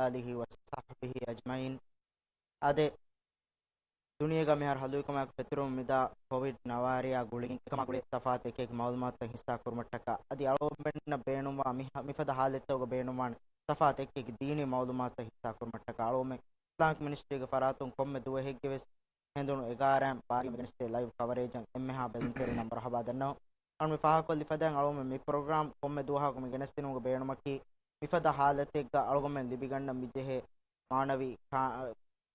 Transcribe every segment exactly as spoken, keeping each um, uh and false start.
آله وصحبه أجمعين. އާދެ، ދުނިޔޭގަ މިހާރު ހަލުވިކަމާއެކު ފެތުރުމުން މިދާ ކޮވިޑް ނަވާރަޔާ ގުޅިގެން އެކަމާ ގުޅޭ ތަފާތު އެކި އެކި މައުލޫމާތުތައް ހިއްސާ ކުރުމަށްޓަކާ އަދި އަޅުގަނޑުމެންނަށް ބޭނުންވާ މި، މިފަދަ ހާލަތްތަކުގަ ބޭނުންވާނެ ތަފާތު އެކި އެކި ދީނީ މައުލޫމާތުތައް ހިއްސާ ކުރުމަށްޓަކާ އަޅުގަނޑުމެން އިސްލާމިކް މިނިސްޓްރީގެ ފަރާތުން ކޮންމެ ދުވަހެއްގެ ވެސް ހެނދުނު އެގާރައިން ބާރީ މި ގެނެސްދޭ ލައިވް ކަވަރޭޖަށް އެންމެހާ ބެލުންތެރިންނަށް މަރުޙަބާ ދަންނަވަން. އަޅުގަނޑު މި ފާހަގަކޮށްލި ފަދައިން އަޅުގަނޑު މި ޕްރޮގްރާމް ކޮންމެ ދުވަހަކު މި ގެނެސްދިނުމުގެ ބޭނުމަކީ، މިފަދަ ހާލަތެއްގަ އަޅުގަނޑުމެން ލިބިގަންނަން މިޖެހޭ މާނަވީ ކާ-،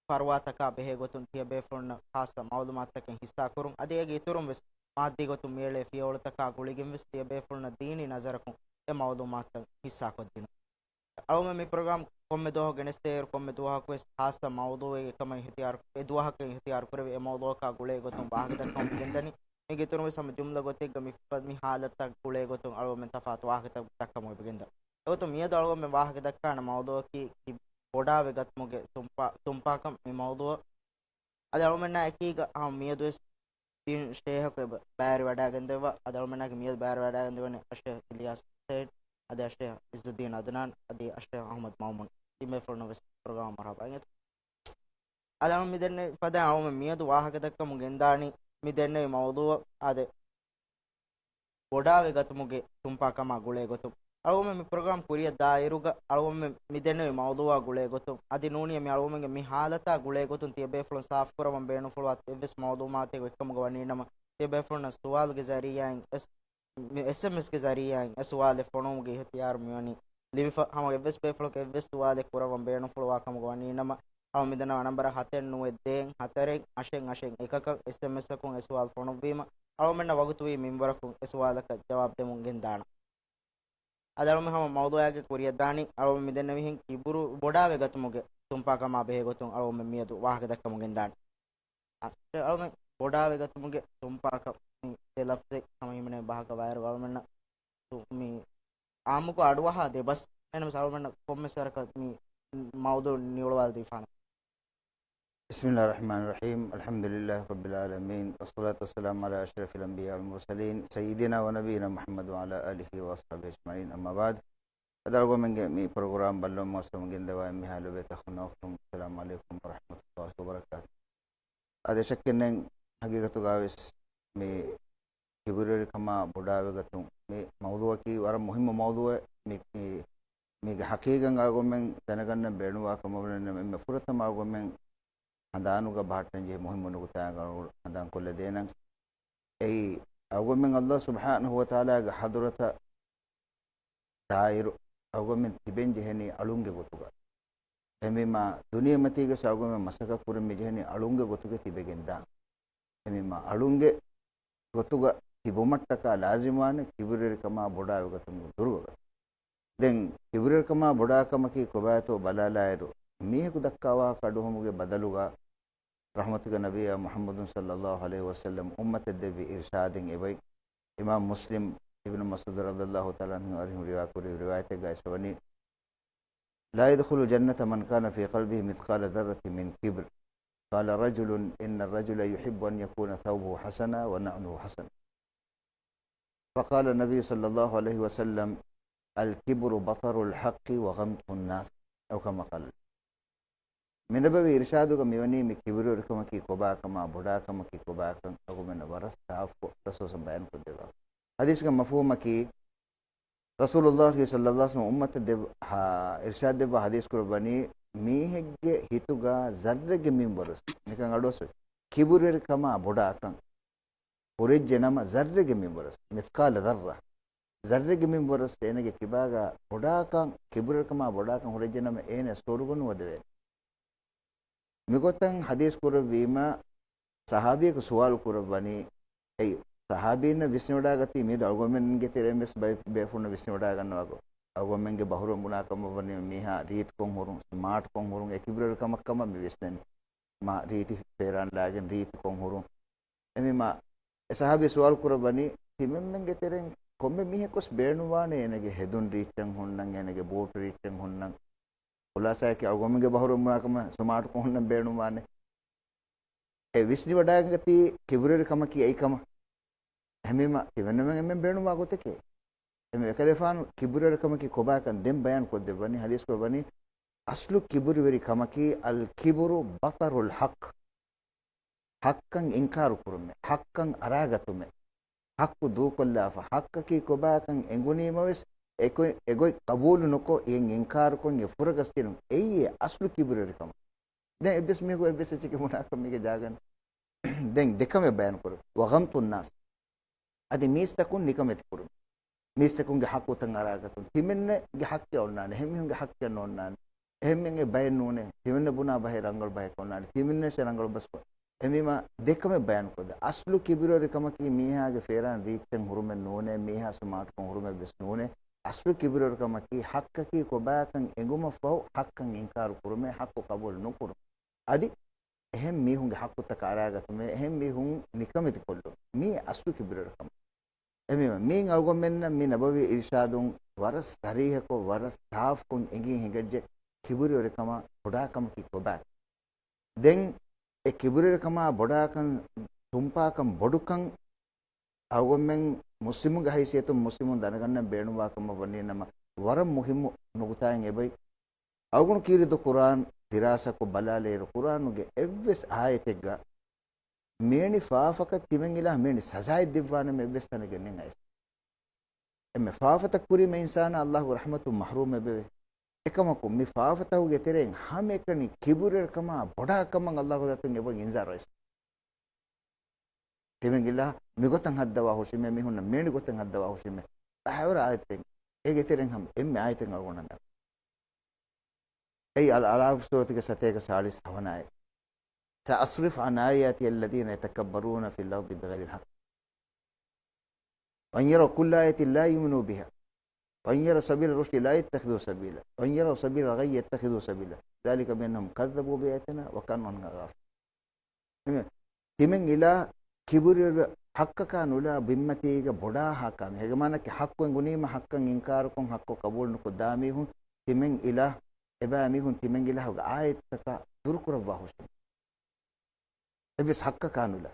ފަރުވާތަކާ ބެހޭގޮތުން ތިޔަބޭފުޅުންނަށް ޚާއްޞަ މައުލޫމާތުތަކެއް ހިއްސާކުރުން. އަދި އޭގެ އިތުރުން ވެސް މާއްދީ ގޮތުން މިއެޅޭ ފިޔަވަޅުތަކާ ގުޅިގެން ވެސް ތިޔަބޭފުޅުންނަށް ދީނީ ނަޒަރަކުން އެ މައުލޫމާތުތައް ހިއްސާކޮށްދިނުން. އަޅުގަނޑުމެން މި ޕްރޮގްރާމް ކޮންމެ ދުވަހަކު ގެނެސްދޭއިރު، ކޮންމެ ދުވަހަކު ވެސް ޚާއްޞަ މައުޟޫއެއް އެކަމަށް އިހްތިޔާރު، އެ ދުވަހަކަށް އިހްތިޔާރު ކުރެވި އެ މައުޟޫއަކާ ގުޅޭ ގޮތުން ވާހަކަ ދައްކަމުން ގެންދަނީ. މީގެ އިތުރުން ވެސް ހަމަ ޖުމްލަ ގޮތެއްގަ މި، މި ހާލަތަށް ގުޅޭ ގޮތުން އަޅުގަނޑުމެން ތަފާތު ވާހަކަތައް ދައްކަމުން އެބަ ގެންދަން. އެގޮތުން މިއަދު އަޅުގަނޑުމެން ވާހަކަ ދައްކާނެ މައުޟޫއަކީ ކި-، ބޮޑާވެ ގަތުމުގެ ތުންފާ-، ތުންފާކަން މި މައުޟޫއަށް. އަދި އަޅުގަނޑުމެންނާ އެކީގަ ހަމަ މިއަދު ވެސް ތިން ޝޭހަކު އެބަ ބައިވެރިވަޑައިގެންދެއްވާ. އަދި އަޅުމެންނާގެ މިއަދު ބައިވެރިވަޑައިގެންދެވޭނެ އަށެ އިލްޔާސް ހުސެއިން، އަދި އަށެ އިއްޒުއްދީން އަދުނާން، އަދި އަށެ އަޙްމަދު މައުމޫން. ތިން ބޭފުޅުންނަށް ވެސް ޕްރޮގްރާމަށް މަރުޙަބާ އިނގޭތޯ. އަދި އަޅުމެން މިދެންނެވި ފަދައިން އަޅުމެން މިއަދު ވާހަކަ ދައްކަމުން ގެންދާނީ މި ދެންނެވި މައުޟޫއަށް އާދެ، ބޮޑާވެ ގަތުމުގެ ތުންފާކަމާ ގުޅޭ ގޮތުން. އަޅުގަނޑުމެން މި ޕްރޮގްރާމް ކުރިއަށް ދާއިރުގަ އަޅުގަނޑުމެން މި ދެންނެވި މައުޟޫއާ ގުޅޭ ގޮތުން، އަދި ނޫނީ މި އަޅުގަނޑުމެންގެ މި ހާލަތާ ގުޅޭ ގޮތުން ތިޔަބޭފުޅުން ސާފުކުރައްވަން ބޭނުންފުޅުވާ އެއްވެސް މައުލޫމާތެއް އެއްކަމުގަ ވަނީނަމަ، ތިޔަބޭފުޅުންނަށް ސުވާލުގެ ޒަރީއާއިން އެސް، މި އެސްއެމްއެސްގެ ޒަރީއާއިން އެ ސުވާލެއް ފޮނުވުމުގެ އިހްތިޔާރު މިވަނީ ލިބިފަ. ހަމަ އެއްވެސް ބޭފުޅަކަށް އެއްވެސް ސުވާލެއް ކުރައްވަން ބޭނުންފުޅުވާ ކަމުގަ ވަނީނަމަ، އަޅުގަނޑު މިދަންނަވާ ނަންބަރަށް ހަތެއް ނުވެ ދޭއް ހަތަރެއް އަށެއް އަށެއް އެކަކަށް އެސްއެމްއެސްއަކުން އެ ސުވާލު ފޮނުއްވީމަ، އަޅުގަނޑުމެންނަށް ވަގުތުވީ މިންވަރަކުން އެ ސުވާލަކަށް ޖަވާބު ދެމުން ގެންދާނަން. އަދި އަޅުގަނޑު ހަމަ މައުޟޫއާގެ ކުރިއަށް ދާނީ، އަޅުގަނޑު މިދެންނެވިހެން ކިބުރު ބޮޑާވެ ގަތުމުގެ ތުންފާކަމާ ބެހޭ ގޮތުން އަޅުގަނޑުމެން މިއަދު ވާހަކަ ދައްކަމުން ގެންދާނީ. އަ، އަޅުގަނޑު ބޮޑާވެ ގަތުމުގެ ތުންފާކަން މި ދެ ލަފްޒެއް ހަމަ ހިމެނޭ ބަހަކަށް ވާއިރު އަޅުގަނޑުމެންނަށް މި އާއްމުކޮށް އަޑުއަހާ ދެ ބަސް. އެހެންނަމަވެސް އަޅުގަނޑުމެންނަށް ކޮންމެސް ވަރަކަށް މި މައުޟޫ ނިއުޅުވާލަދީފާނެ. بسم الله الرحمن الرحيم. الحمد لله رب العالمين. والصلاة والسلام على أشرف الأنبياء والمرسلين سيدنا ونبينا محمد وعلى آله وأصحابه أجمعين. أما بعد. އަދި އަޅުގަނޑުމެންގެ މި ޕްރޮގްރާމް ބައްލަވަމުން ވަސް ވަމުން ގެންދަވާ އެންމެހާ ލޮބުވެތި އަޚުންނާ އުޚްތުން، السلام عليكم ورحمة الله وبركاته. އާދެ، ޝައްކެއް ނެތް، ހަގީގަތުގަ ވެސް މި ކިބުރުވެރިކަމާ ބޮޑާވެގަތުން މި މައުޟޫއަކީ ވަރަށް މުހިއްމު މައުޟޫއެއް. މި، މީގެ ހަޤީޤަތް އަޅުގަނޑުމެން ދެނެގަންނަން ބޭނުންވާ ކަމަށް ވަނީ އެންމެ ފުރަތަމަ އަޅުގަނޑުމެން ހަނދާނުގަ ބަހައްޓަން ޖެހޭ މުހިއްމު ނުކުތާއެއް ހަނދާންކޮށްލަދޭނަން. އެއީ، އަޅުގަނޑުމެން ﷲ ސުބްޙާނަހޫ ވަތަޢާލާގެ ޙަޟްރަތަށް ދާއިރު އަޅުގަނޑުމެން ތިބެން ޖެހެނީ އަޅުންގެ ގޮތުގަ. އެހެންވީމާ، ދުނިޔެމަތީގަ އަޅުގަނޑުމެން މަސައްކަތް ކުރަން މި ޖެހެނީ އަޅުންގެ ގޮތުގަ ތިބެގެންދާން. އެހެންވީމާ، އަޅުންގެ ގޮތުގަ ތިބުމަށްޓަކާ ލާޒިމްވާނެ ކިބުރުވެރިކަމާ ބޮޑާވެގަތުމުގެ ދުރުވަގަތު. ދެން ކިބުރުވެރިކަމާ ބޮޑާކަމަކީ ކޮބާތޯ ބަލާލާއިރު، މީހަކު ދައްކާ ވާހަކަ އަޑުއެހުމުގެ ބަދަލުގަ، ރަޙްމަތުގެ ނަބިއްޔާ މުޙައްމަދު ޞައްލައްލާހު ޢަލައިހި ވަސައްލަމް އުއްމަތަށް ދެއްވި އިރްޝާދެއް އެބައި. އިމާމް މުސްލިމް، އިބްނު މަސްޢޫދު ރަޟިޔައްލާހު ތަޢާލާ ޢަންހު އަރިހު ރިވާޔަތެއްގައި ވަނީ، لا يدخل الجنة من كان في قلبه مثقال ذرة من كبر. قال رجل، إن الرجل يحب أن يكون ثوبه حسنا ونعله حسنا. فقال النبي صلى الله عليه وسلم، الكبر بطر الحق وغمط الناس، أو كما قال. މި ނަބަވީ އިރްޝާދުގަ މިވަނީ މި ކިބުރުވެރިކަމަކީ ކޮބާކަމާ ބޮޑާކަމަކީ ކޮބާކަން އަޅުގަނޑުމެންނަށް ވަރަށް ސާފުކޮށް ރަސޫލު ބަޔާންކޮށްދެއްވާ. ޙަދީޘްގެ މަފްހޫމަކީ، ރަސޫލުﷲ ޞައްލައްލާހު ޢަލައިހި ވަސައްލަމް އުއްމަތަށް ދެއްވި، ހާ، އިރްޝާދް ދެއްވާ ޙަދީޘް ކުރައްވަނީ، މީހެއްގެ ހިތުގަ ޒައްރެއްގެ މިންވަރުވެސް، ނިކަން އަޑުއައްސަ، ކިބުރުވެރިކަމާ ބޮޑާކަން ހުރެއްޖެ ނަމަ، ޒައްރެއްގެ މިންވަރުވެސް، މިޘްޤާލަ ޛައްރަ، ޒައްރެއްގެ މިންވަރުވެސް އޭނަގެ ކިބާގަ ބޮޑާކަން، ކިބުރުވެރިކަމާ ބޮޑާކަން ހުރެއްޖެ ނަމަ، އޭނަ ސުވަރުގަ ނުވަދެވޭނެ. މިގޮތަށް ޙަދީޘް ކުރެއްވީމަ، ޞަޙާބީއަކު ސުވާލު ކުރައްވަނީ، އެއީ، ޞަޙާބީންނަށް ވިސްނިވަޑާގަތީ މިއަދު އަޅުގަނޑުމެންގެ ތެރެއިން ވެސް ބައި-، ބޭފުޅުންނަށް ވިސްނިވަޑާގަންނަވާކޮށް، އަޅުގަނޑުމެންގެ ބަހުރުވަމުން ބުނާ ކަމަށް ވަނީ މީހާ ރީތިކޮށް ހުރުން، ސްމާޓްކޮށް ހުރުން، އެ ކިބުރުވެރިކަމަށް ކަމަށް މި ވިސްނަނީ. މާ ރީތި ފޭރާން ލާގެން ރީތިކޮށް ހުރުން. އެމީމާ އެ ޞަޙާބީ ސުވާލު ކުރައްވަނީ، ތިމަންމެންގެ ތެރެއިން ކޮންމެ މީހަކުވެސް ބޭނުންވާނެ އޭނަގެ ހެދުން ރީއްޗަށް ހުންނަން، އޭނަގެ ބޫޓު ރީއްޗަށް ހުންނަން. ޚުލާޞާއަކީ އަޅުގަނޑުމެންގެ ބަހުރުވަމުން ބުނާ ކަމަށް ސްމާޓްކޮށް ހުންނަން ބޭނުންވާނެ. އެ ވިސްނިވަޑާގަތީ ކިބުރުވެރިކަމަކީ އެއީ ކަމަށް. އެހެންވީމަ، ތިމަންމެން އެންމެން ބޭނުންވާ ގޮތެކޭ. އެމެ އެކަލޭފާނު ކިބުރުވެރިކަމަކީ ކޮބާކަން ދެން ބަޔާން ކޮށްދެއްވަނީ. ޙަދީޘް ކުރައްވަނީ، އަސްލު ކިބުރުވެރި ކަމަކީ، الكبر بطر الحق، ޙައްޤަށް އިންކާރު ކުރުމެއް، ޙައްޤަށް އަރާގަތުމެއް، ޙައްޤު ދޫކޮށްލާފަ، ޙައްޤަކީ ކޮބާކަން އެނގުނީމަވެސް، އެކޮ-، އެގޮތް ޤަބޫލު ނުކޮށް، އެއިން އިންކާރުކޮށް، އެ ފުރަގަސްދިނުން، އެއީ އެ އަސްލު ކިބުރުވެރިކަމަށް. ދެން އެއްވެސް މީހަކު އެއްވެސް އެއްޗެކޭ ބުނާކަށް މީގެ ޖާގަ ނެތް. ދެން ދެކަމެއް ބަޔާން ކުރުން. وغمط الناس. އަދި މީސްތަކުން ނިކަމެތި ކުރުން. މީސްތަކުންގެ ޙައްޤުތައް އަރާގަތުން. ތިމެންގެ ޙައްޤެއް އޮންނާނެ. އެހެން މީހުންގެ ޙައްޤެއް ނޯންނާނެ. އެހެން މީހެއް ބައެއް ނޫނޭ. ތިމެންނަށް ބުނާ ބަހެއް ރަނގަޅު ބަހެއް އޮންނާނެ. ތިމެންނަށް ރަނގަޅު ބަސް އެމީމާ ދެކަމެއް ބަޔާން ކޮށްދޭ. އަސްލު ކިބުރުވެރިކަމަކީ މީހާގެ ފޭރާން ރީއްޗެއް ހުރުމެއް ނޫނޭ، މީހާ ސްމާޓްކަން ހުރުމެއް ވެސް ނޫނޭ. އަސްލު ކިބުރުވެރިކަމަކީ ޙައްޤަކީ ކޮބާކަން އެނގުމަށްފަހު ޙައްޤަށް އިންކާރު ކުރުމޭ، ޙައްޤު ޤަބޫލު ނުކުރުން. އަދި އެހެން މީހުންގެ ޙައްޤުތަކަށް އަރާގަތުމޭ، އެހެން މީހުން ނިކަމެތި ކޮށްލުން. މީ އަސްލު ކިބުރުވެރިކަމަށް. އެމީމަ، މީން އަޅުގަނޑުމެންނަށް މި ނަބަވީ އިރުޝާދުން ވަރަށް ސަރީޙަކޮށް، ވަރަށް ސާފުކޮށް އެނގި ހިނގައްޖެ ކިބުރުވެރިކަމާ ބޮޑާކަމަކީ ކޮބާ. ދެން އެ ކިބުރުވެރިކަމާ ބޮޑާކަން، ތުންފާކަން، ބޮޑުކަން އަޅުގަނޑުމެން މުސްލިމުގެ ހައިސިއްޔަތުން މުސްލިމުން ދަނެގަންނަން ބޭނުންވާ ކަމަށް ވަނީ ނަމަ، ވަރަށް މުހިއްމު ނުކުތާއެއް އެބައި. އަޅުގަނޑު ކީރިތި ޤުރްއާން ދިރާސާކޮށް ބަލާލިއިރު، ޤުރްއާނުގެ އެއްވެސް އާޔަތެއްގަ މިވެނި ފާފަކަށް ތިމަން އިލާހު މިވެނި ސަޒާއެއް ދެއްވާނަމޭ އެއްވެސް ތަނެއްގަ ނެތް އައިސް. އެންމެ ފާފަތައް ކުރީމަ އިންސާނާ އައްލާހުގެ ރަޙްމަތުން މަޙްރޫމް އެބެވޭ. އެކަމަކު މި ފާފަތަކުގެ ތެރެއިން ހަމައެކަނި ކިބުރުވެރިކަމާ ބޮޑާކަމަށް އައްލާހުގެ ޒާތުން އެބަ އިންޒާރު އައިސް. ތިމަން އިލާހު މިގޮތަށް ހައްދަވާ ހުށީމޭ، މީހުންނަށް މިވެނި ގޮތަށް ހައްދަވާ ހުށީމޭ. ބައިވަރު އާޔަތެއް. އޭގެ ތެރެއިން ހަމަ އެންމެ އާޔަތެއް އަޅުގަނޑަށް ދާ. އެއީ އަލް-، އަލްއަޢްރާފް ސޫރަތުގެ ސަތޭކަ ސާޅީސް ހަވަނަ އާޔަތް. سأصرف عن آياتي الذين يتكبرون في الأرض بغير الحق وإن يروا كل آية لا يؤمنوا بها وإن يروا سبيل الرشد لا يتخذوه سبيلا وإن يروا سبيل الغي يتخذوه سبيلا ذلك بأنهم كذبوا بآياتنا وكانوا عنها غافلين. ތިމަން އިލާހު ކިބުރުވެރި ޙައްޤަކާ ނުލާ ބިންމަތީގަ ބޮޑާ ހާކާ މީހެއް. އޭގެ މާނައަކީ ޙައްޤު އެނގުނީމަ ޙައްޤަށް އިންކާރުކޮށް ޙައްޤު ޤަބޫލު ނުކޮށްދާ މީހުން ތިމަން އިލާހު، އެބައިމީހުން ތިމަން އިލާހުގެ އާޔަތްތަކާ ދުރުކުރައްވާ ހުށީމޭ. އެއްވެސް ޙައްޤަކާ ނުލާ.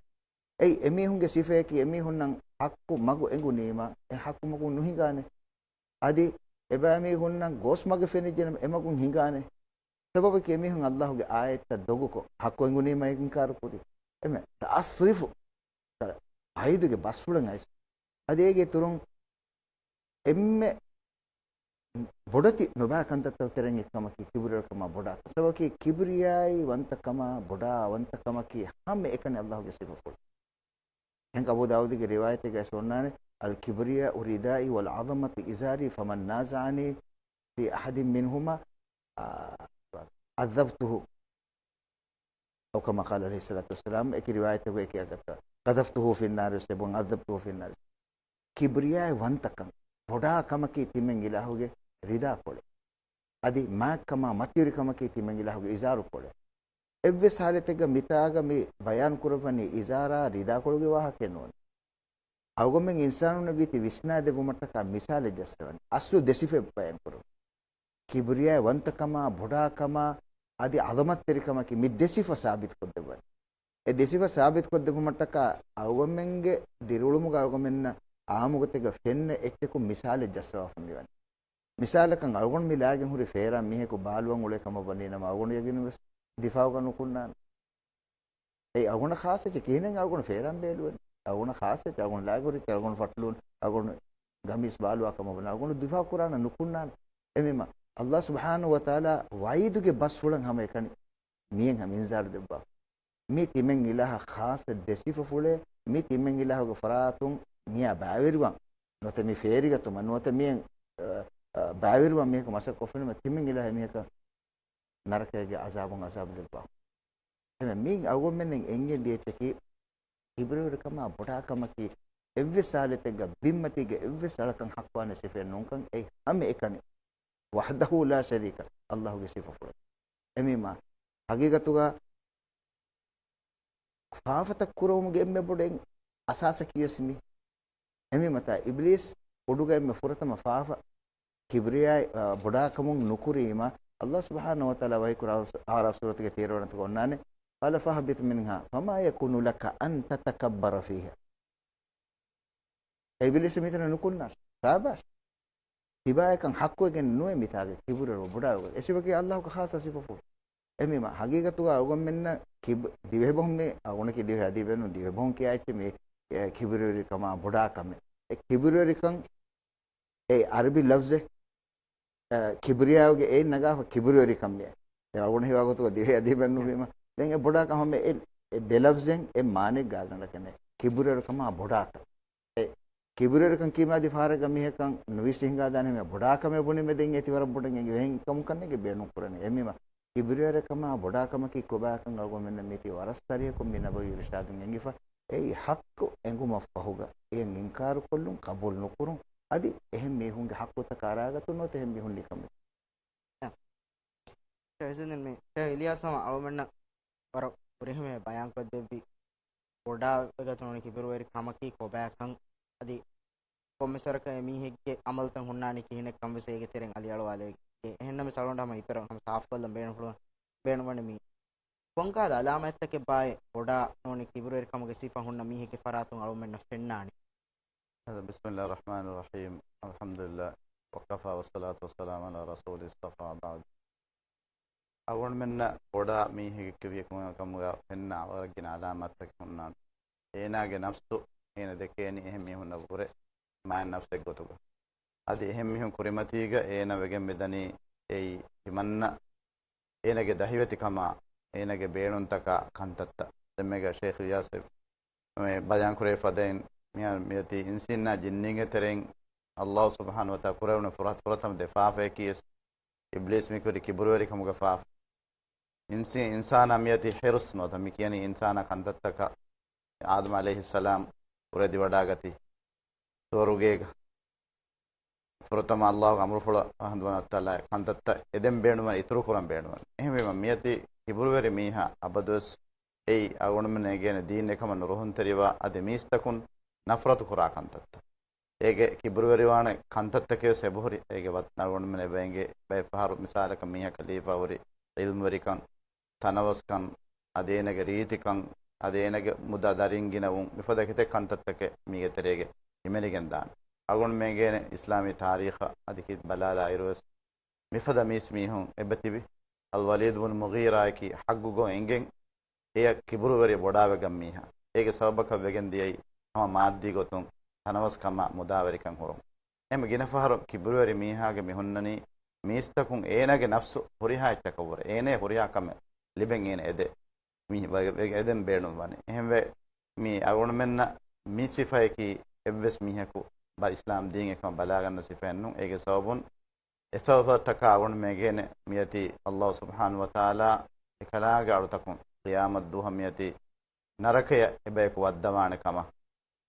އެއީ އެމީހުންގެ ސިފަޔަކީ އެމީހުންނަށް ޙައްޤު މަގު އެނގުނީމަ އެ ޙައްޤު މަގުން ނުހިނގާނެ. އަދި އެބައިމީހުންނަށް ގޯސް މަގެއް ފެނިއްޖެނަމަ އެމަގުން ހިނގާނެ. ސަބަބަކީ އެމީހުން އައްލާހުގެ އާޔަތްތައް ދޮގުކޮށް، ޙައްޤު އެނގުނީމަ އިންކާރު ކުރި. އެމެ ސައަޞްރިފު، ވަޢީދުގެ ބަސްފުޅެއް އައިސް. އަދި އޭގެ އިތުރުން އެންމެ ބޮޑެތި ނުބައި ކަންތައްތަކުގެ ތެރެއިން އެއްކަމަކީ ކިބުރިވެރިކަމާ ބޮޑާކަން. ސަބަބަކީ ކިބްރިޔާއީ ވަންތަކަމާ ބޮޑާ ވަންތަކަމަކީ ހަމަ އެކަނި އައްލާހުގެ ސިފަފުޅު. އެހެން އަބޫ ދާވޫދުގެ ރިވާޔަތެއްގައި ވަންނާނެ، الكبرياء ردائي والعظمة إزاري فمن نازعني في أحد منهما، އާ، عذبته. أو كما قال عليه الصلاة والسلام، އެކި ރިވާޔަތަކު އެކި އަގަތަ، قذفته في النار ވެސް އެބަ، عذبته في النار. ކިބްރިޔާއި ވަންތަކަން، ބޮޑާ ކަމަކީ ތިމަން އިލާހުގެ ރިދާކޮޅެއް. އަދި މާތްކަމާ މަތިވެރިކަމަކީ ތިމަން އިލާހުގެ އިޒާރުކޮޅެއް. އެއްވެސް ހާލަތެއްގަ މިތާގަ މި ބަޔާން ކުރައްވަނީ އިޒާރާ ރިދާކޮޅުގެ ވާހަކައެއް ނޫން. އަޅުގަނޑުމެން އިންސާނުންނަށް ވީތި ވިސްނާދެއްވުމަށްޓަކާ މިސާލެއް ޖައްސަވަން. އަސްލު ދެ ސިފައެއް ބަޔާން ކުރުން. ކިބްރިޔާއި ވަންތަކަމާ ބޮޑާކަމާ އަދި ޢަޒަމަތްތެރިކަމަކީ މި ދެ ސިފަ ސާބިތުކޮށްދެއްވަން. އެ ދެ ސިފަ ސާބިތުކޮށްދެއްވުމަށްޓަކާ އަޅުގަނޑުމެންގެ ދިރިއުޅުމުގަ އަޅުގަނޑުމެންނަށް އާއްމުގޮތެއްގަ ފެންނަ އެއްޗަކުން މިސާލެއް ޖައްސަވާފަ މިވަނީ. މިސާލަކަށް އަޅުގަނޑު މި ލާގެން ހުރި ފޭރާން މީހަކު ބާލުވަން އުޅޭ ކަމަށް ވަނީ ނަމަ އަޅުގަނޑު ޔަގީނުން ވެސް ދިފާޢުގަ ނުކުންނާނެ. އެއީ އަޅުގަނޑަށް ޚާއްޞަ އެއްޗެއް. ކިހިނެއް އަޅުގަނޑު ފޭރާން ބޭލުވަނީ؟ އަޅުގަނޑަށް ޚާއްޞަ އެއްޗެއް. އަޅުގަނޑު ލާގެ ހުރި އެއްޗެއް. އަޅުގަނޑު ފަޓްލޫން، އަޅުގަނޑު ގަމީސް ބާލުވާ ކަމަށް ވަނީ. އަޅުގަނޑު ދިފާޢު ކުރާނަން ނުކުންނާނެ. އެމީމަ އައްލާހު ސުބްޙާނަހޫ ވަތަޢާލާ ވަޢީދުގެ ބަސްފުޅަށް ހަމައެކަނި މިއެއް ހަމަ އިންޒާރު ދެއްވާ. މީ ތިމަން އިލާހަށް ޚާއްޞަ ދެ ސިފަފުޅޭ. މީ ތިމަން އިލާހުގެ ފަރާތުން މިއާ ބައިވެރިވާން. ނުވަތަ މި ފޭރިގަތުމަށް، ނުވަތަ މިއެއް، އަ، އަ، ބައިވެރިވާން މީހަކު މަސައްކަތް ކޮށްފިނަމަ ތިމަން އިލާހަށް މީހަކަށް ނަރަކައިގެ ޢަޒާބުން ޢަޒާބު ދެއްވާ. އެމެ މީ އަޅުގަނޑުމެންނަށް އެނގެން ދިޔަ އެއްޗަކީ، ކިބުރުވެރިކަމާ ބޮޑާކަމަކީ އެއްވެސް ހާލަތެއްގަ ބިންމަތީގެ އެއްވެސް އަޅަކަށް ޙައްޤުވާނެ ސިފައެއް ނޫންކަން. އެއީ ހަމައެކަނި، وحده لا شريك، އައްލާހުގެ ސިފަފުޅެއް. އެމީމާ ޙަޤީޤަތުގަ ފާފަތައް ކުރެވުމުގެ އެންމެ ބޮޑު އަސާސަކީ ވެސް މީ. އެމީ މަތާ އިބްލީސް އުޑުގަ އެންމެ ފުރަތަމަ ފާފަ ކިބްރިޔާއި، އާ، ބޮޑާކަމުން ނުކުރީމަ، އައްލާހު ސުބްޙާނަހޫ ވަތަޢާލާ ވަޙީ ކުރާ އަޢުރާފް ސޫރަތުގެ ތޭރަ ވަނަ އާޔަތުގަ ވަންނާނެ، قال فاهبط منها فما يكون لك أن تتكبر فيها. އޭ އިބްލީސް މިތަނަށް ނުކުންނާށި. ޝާބާޝް. ތިބާއަކަށް ޙައްޤުވެގެން ނުވޭ މިތާގަ ކިބުރުވެރިވުން ބޮޑާވެގޮތް. އެ ސިފަކީ ﷲ ގެ ޚާއްޞަ ސިފަފުޅު. އެހެންވީމަ، ޙަޤީޤަތުގަ އަޅުގަނޑުމެންނަށް ކިބު-، ދިވެހިބަހުން މި، އަޅުގަނޑަކީ ދިވެހި އަދީބެއް ނޫން، ދިވެހިބަހުން ކިޔާ އެއްޗެއް މި، އެ، ކިބުރުވެރިކަމާ ބޮޑާކަމެއް. އެ ކިބުރުވެރިކަން އެ އަރަބި ލަފްޒެއް، އަ، ކިބްރިޔާއުގެ އެއިން ނަގާފަ ކިބުރުވެރިކަން މި. ދެން އަޅުގަނޑު ހީވާ ގޮތުގަ ދިވެހި އަދީބެއް ނުވީމަ. ދެން އެ ބޮޑާކަން ހަމަ އެ، އެ ދެ ލަފްޒެއް އެ މާނައެއް ގާތްގަނޑަކަށް ނެތް. ކިބުރުވެރިކަމާ ބޮޑާކަން. އެ ކިބުރުވެރިކަން ކީމާ އަދި ފަހަރެއްގަ މީހަކަށް ނުވިސްނި ހިނގާދާނެ ހަމަ ބޮޑާކަމެއް ބުނީމަ ދެން އޭތި ވަރަށް ބޮޑަށް އެނގި ވެހެން ކަމުން ކަންނޭނގެ ބޭނުން ކުރަނީ. އެހެންވީމަ ކިބުރުވެރިކަމާ ބޮޑާކަމަކީ ކޮބާކަން އަޅުގަނޑުމެންނަށް މީތި ވަރަށް ސަރީހަކޮށް މި ނަބަވީ އިރުޝާދުން އެނގިފަ. އެއީ ޙައްޤު އެނގުމަށްފަހުގަ އެއަށް އިންކާރުކޮށްލުން، ޤަބޫލު ނުކުރުން، އަދި އެހެން މީހުންގެ ޙައްޤުތަކަށް އަރާގަތުން ނުވަތަ އެހެން މީހުން ނިކަމެތި. ޝޭޚް އިޒުއްދީން މި ޝޭޚް އިލްޔާސް ހަމަ އަޅުގަނޑުމެންނަށް ވަރަށް ފުރިހަމަޔަށް ބަޔާންކޮށްދެއްވި ބޮޑާވެގަތުނު ކިބުރުވެރި ކަމަކީ ކޮބާކަން، އަދި ކޮންމެ ސޮރަކަށް އެ މީހެއްގެ ޢަމަލުތައް ހުންނާނީ ކިހިނެއްކަން ވެސް އޭގެ ތެރެއިން އަލިއަޅުވާލެވި. އެހެންނަމަވެސް އަޅުގަނޑު ހަމަ އިތުރަށް ހަމަ ސާފުކޮށްލަން ބޭނުންފުޅު-، ބޭނުންވަނީ މީ ކޮންކަހަލަ ޢަލާމާތްތަކެއް ބާއޭ ބޮޑާ ނޫނީ ކިބުރުވެރިކަމުގެ ސިފަ ހުންނަ މީހެއްގެ ފަރާތުން އަޅުގަނޑުމެންނަށް ފެންނާނީ؟ بسم الله الرحمن الرحيم. الحمد لله. وكفى والصلاة والسلام على رسوله اصطفى بعد. އަޅުގަނޑުމެންނަށް ބޮޑާ މީހެއްގެ ކިބިޔަކު ކަމުގަ ފެންނަ ވަރަށް ގިނަ ޢަލާމާތްތަކެއް ހުންނާނެ. އޭނާގެ ނަފްސު އޭނަ ދެކޭނީ އެހެން މީހުންނަށްވުރެ މާތް ނަފްސެއް ގޮތުގަ. އަދި އެހެން މީހުން ކުރިމަތީގަ އޭނަ ވެގެން މިދަނީ އެއީ ތިމަންނަ އޭނަގެ ދަހިވެތިކަމާ، އޭނަގެ ބޭނުންތަކާ ކަންތައްތައް. ދެންމެގަ ޝޭޚް އިލްޔާސް މި ބަޔާންކުރެވި ފަދައިން، މިހާރު މިއޮތީ އިންސީންނާ ޖިންނީންގެ ތެރެއިން އައްލާހު ސުބްޙާނަހު ވަތަޢާލާ ކުރެވުނު ފުރަތަ-، ފުރަތަމަ ދެ ފާފަޔަކީ ވެސް އިބްލީސް މިކުރި ކިބުރުވެރިކަމުގެ ފާފަ. އިންސީ-، އިންސާނާ މިއޮތީ ޙިރުޞް ނުވަތަ މި ކިޔަނީ އިންސާނާ ކަންތައްތަކަށް އާދަމް ޢަލައިހިއްސަލާމް ކުރެދިވަޑާގަތީ ސުވަރުގޭގަ. ފުރަތަމަ އައްލާހުގެ އަމުރުފުޅަށް އަހަނދުވަނަ އަތްތައްލާ ކަންތައްތައް އެދެން ބޭނުންވަން އިތުރުކުރަން ބޭނުންވަން. އެހެންވީމަ މިއޮތީ ކިބުރުވެރި މީހާ އަބަދުވެސް އެއީ އަޅުގަނޑުމެން އެނގޭނެ ދީން އެކަމަށް ނުރުހުންތެރިވާ އަދި މީސްތަކުން ނަފްރަތު ކުރާ ކަންތައްތައް. އޭގެ ކިބުރުވެރިވާނެ ކަންތައްތަކެއް ވެސް އެބަހުރި. އޭގެ ވަ-، އަޅުގަނޑުމެން އެބަ އެނގޭ ބައެއް ފަހަރު މިސާލަކަށް މީހަކަށް ލިބިފަ ހުރި ޢިލްމުވެރިކަން، ތަނަވަސްކަން، އަދި އޭނަގެ ރީތިކަން، އަދި އޭނަގެ މުދާ ދަރިން ގިނަވުން، މިފަދަ ކިތައް ކަންތައްތަކެއް މީގެ ތެރޭގަ ހިމެނިގެން ދާނެ. އަޅުގަނޑުމެން އެނގޭނެ އިސްލާމީ ތާރީޚަށް އަދި ކި ބަލާލާ އިރުވެސް މިފަދަ މީސް މީހުން އެބަތިބި. އަލްވަލީދު ބުނު މުޣީރާއަކީ ޙައްޤު ގޮތް އެނގެން އެޔަށް ކިބުރުވެރި ބޮޑާވެގަން މީހާ. އޭގެ ސަބަބަކަށް ވެގެން ދިޔައީ ހަމަ މާއްދީ ގޮތުން ތަނަވަސްކަމާ މުދާވެރިކަން ހުރުން. އެހެން ގިނަ ފަހަރު ކިބުރުވެރި މީހާގެ މި ހުންނަނީ މީސްތަކުން އޭނާގެ ނަފްސު ހުރިހާ އެއްޗަކަށްވުރެ އޭނަޔަށް ހުރިހާ ކަމެއް ލިބެން އޭނަ އެދޭ. މީ ވަ-، ވެ-، އެދެން ބޭނުންވަނީ. އެހެންވެ، މީ އަޅުގަނޑުމެންނަށް މި ސިފަޔަކީ އެއްވެސް މީހަކު ބަ-، އިސްލާމް ދީން އެކަމަށް ބަލާގަންނަ ސިފައެއް ނޫން. އޭގެ ސަބަބުން އެ ސަބަބަށްޓަކާ އަޅުގަނޑުމެން އެނގޭނެ މިއޮތީ އައްލާހު ސުބްޙާނަހު ވަތަޢާލާ އެކަލާނގެ އަޅުތަކުން ޤިޔާމަތް ދުވަހަށް މިއޮތީ ނަރަކަޔަށް އެބަޔަކު ވައްދަވާނެ ކަމަށް.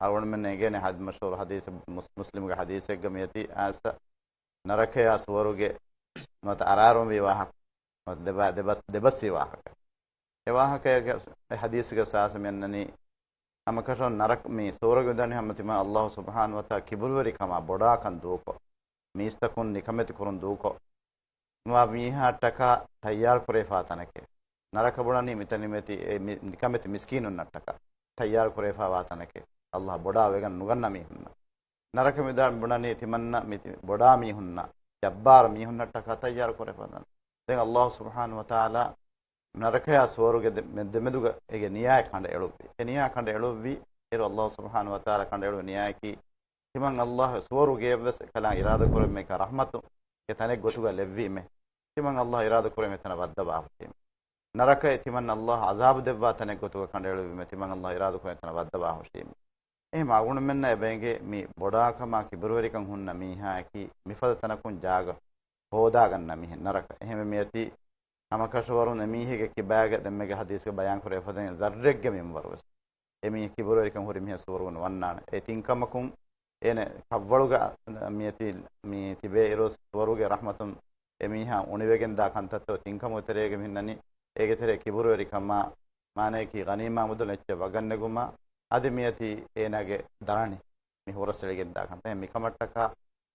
އަޅުގަނޑުމެން އެނގޭނެ ޙަދީ-، މަޝްހޫރު ޙަދީޘެއް މުސް-، މުސްލިމްގެ ޙަދީޘެއްގަ މިއޮތީ އާސަ ނަރަކަޔާ ސުވަރުގެ ނުވަތަ އަރާރުންވީ ވާހަކަ، ނުވަތަ ދެބަ-، ދެބަސް-، ދެބަސްވީ ވާހަކަ. އެ ވާހަކަޔަގެ އެ ޙަދީޘްގެ ސާސަ މިއަންނަނީ، ހަމަކަށަވަރުން ނަރަކަ-، މި ސުވަރުގެ މިދަނީ ހަމަ ތިމާ އައްލާހު ސުބްޙާނަހު ވަތަޢާލާ ކިބުރުވެރިކަމާ ބޮޑާކަން ދޫކޮށް، މީސްތަކުން ނިކަމެތި ކުރުން ދޫކޮށް، މާ މީހާއަށްޓަކާ ތައްޔާރު ކުރެވިފާ ތަނެކޭ. ނަރަކަ ބުނަނީ މިތަނި މިއޮތީ އެ މި-، ނިކަމެތި މިސްކީނުންނަށްޓަކާ ތައްޔާރު ކުރެވިފާވާ ތަނެކޭ. އައްލާހު ބޮޑާ ވެގަން ނުގަންނަ މީހުންނަށް. ނަރަކަ މިދަނީ ބުނަނީ ތިމަންނަ މި ތި-، ބޮޑާ މީހުންނަށް، ޖައްބާރު މީހުންނަށްޓަކާ ތައްޔާރު ކުރެވިފާ ތަން. ދެން އައްލާހު ސުބްޙާނަހު ވަތަޢާލާ ނަރަކަޔާ ސުވަރުގެ ދެ-، މެ-، ދެމެދުގަ އޭގެ ނިޔާއެއް ކަނޑައެޅުއްވި. އެ ނިޔާ ކަނޑައެޅުއްވި އިރު އައްލާހު ސުބްޙާނަހު ވަތަޢާލާ ކަނޑައެޅުވި ނިޔާއަކީ، ތިމަން އައްލާހު ސުވަރުގެއަށްވެސް އެކަލާނގެ އިރާދަ ކުރެވުމެކާ ރަޙްމަތުގެ ތަނެއް ގޮތުގަ ލެއްވީމެ. ތިމަން އައްލާހު އިރާދަ ކުރެވުމެ ތަނަށް ވައްދަވާ ހުށީމެ. ނަރަކައެއް ތިމަން އައްލާހު ޢަޒާބު ދެއްވާ ތަނެއް ގޮތުގަ ކަނޑައެޅުއްވީމެ. ތިމަން އައްލާހު އިރާދަ ކުރެވުމެ ތަނަށް ވައްދަވާ ހުށީމެ. އެހެން އަޅުގަނޑުމެންނަށް އެބައެނގޭ މި ބޮޑާކަމާ ކިބުރުވެރިކަން ހުންނަ މީހާއަކީ މިފަދަ ތަނަކުން ޖާގަ ހޯދާގަންނަ މީހެއް ނަރަކަ. އެހެންވެ މިއޮތީ ހަމަކަށަވަރުން އެމީހެއްގެ ކިބާގަ ދެންމެގެ ޙަދީޘްގަ ބަޔާންކުރެވިފަދައިން ޒައްރެއްގެ މިންވަރުވެސް އެމީހެއް ކިބުރުވެރިކަން ހުރި މީހެއް ސުވަރުގަ ނުވަންނާނެ. އެ ތިން ކަމަކުން އޭނަ ކަށްވަޅުގަ މިއޮތީ މި ތިބޭ އިރު ސުވަރުގެ ރަޙްމަތުން އެމީހާ އުނިވެގެންދާ ކަންތައްތައް ތިން ކަމުގެ ތެރޭގަ މިހުންނަނީ. އޭގެ ތެރޭ ކިބުރުވެރިކަމާ މާނަޔަކީ ޣަނީމާ މުދަލު އެއްޗެއް ވަގަށްނެގުމާ އަދި މިއޮތީ އޭނާގެ ދަރަނި މި ހުރަސްއެޅިގެންދާ ކަންތައް. މިކަމަށްޓަކާ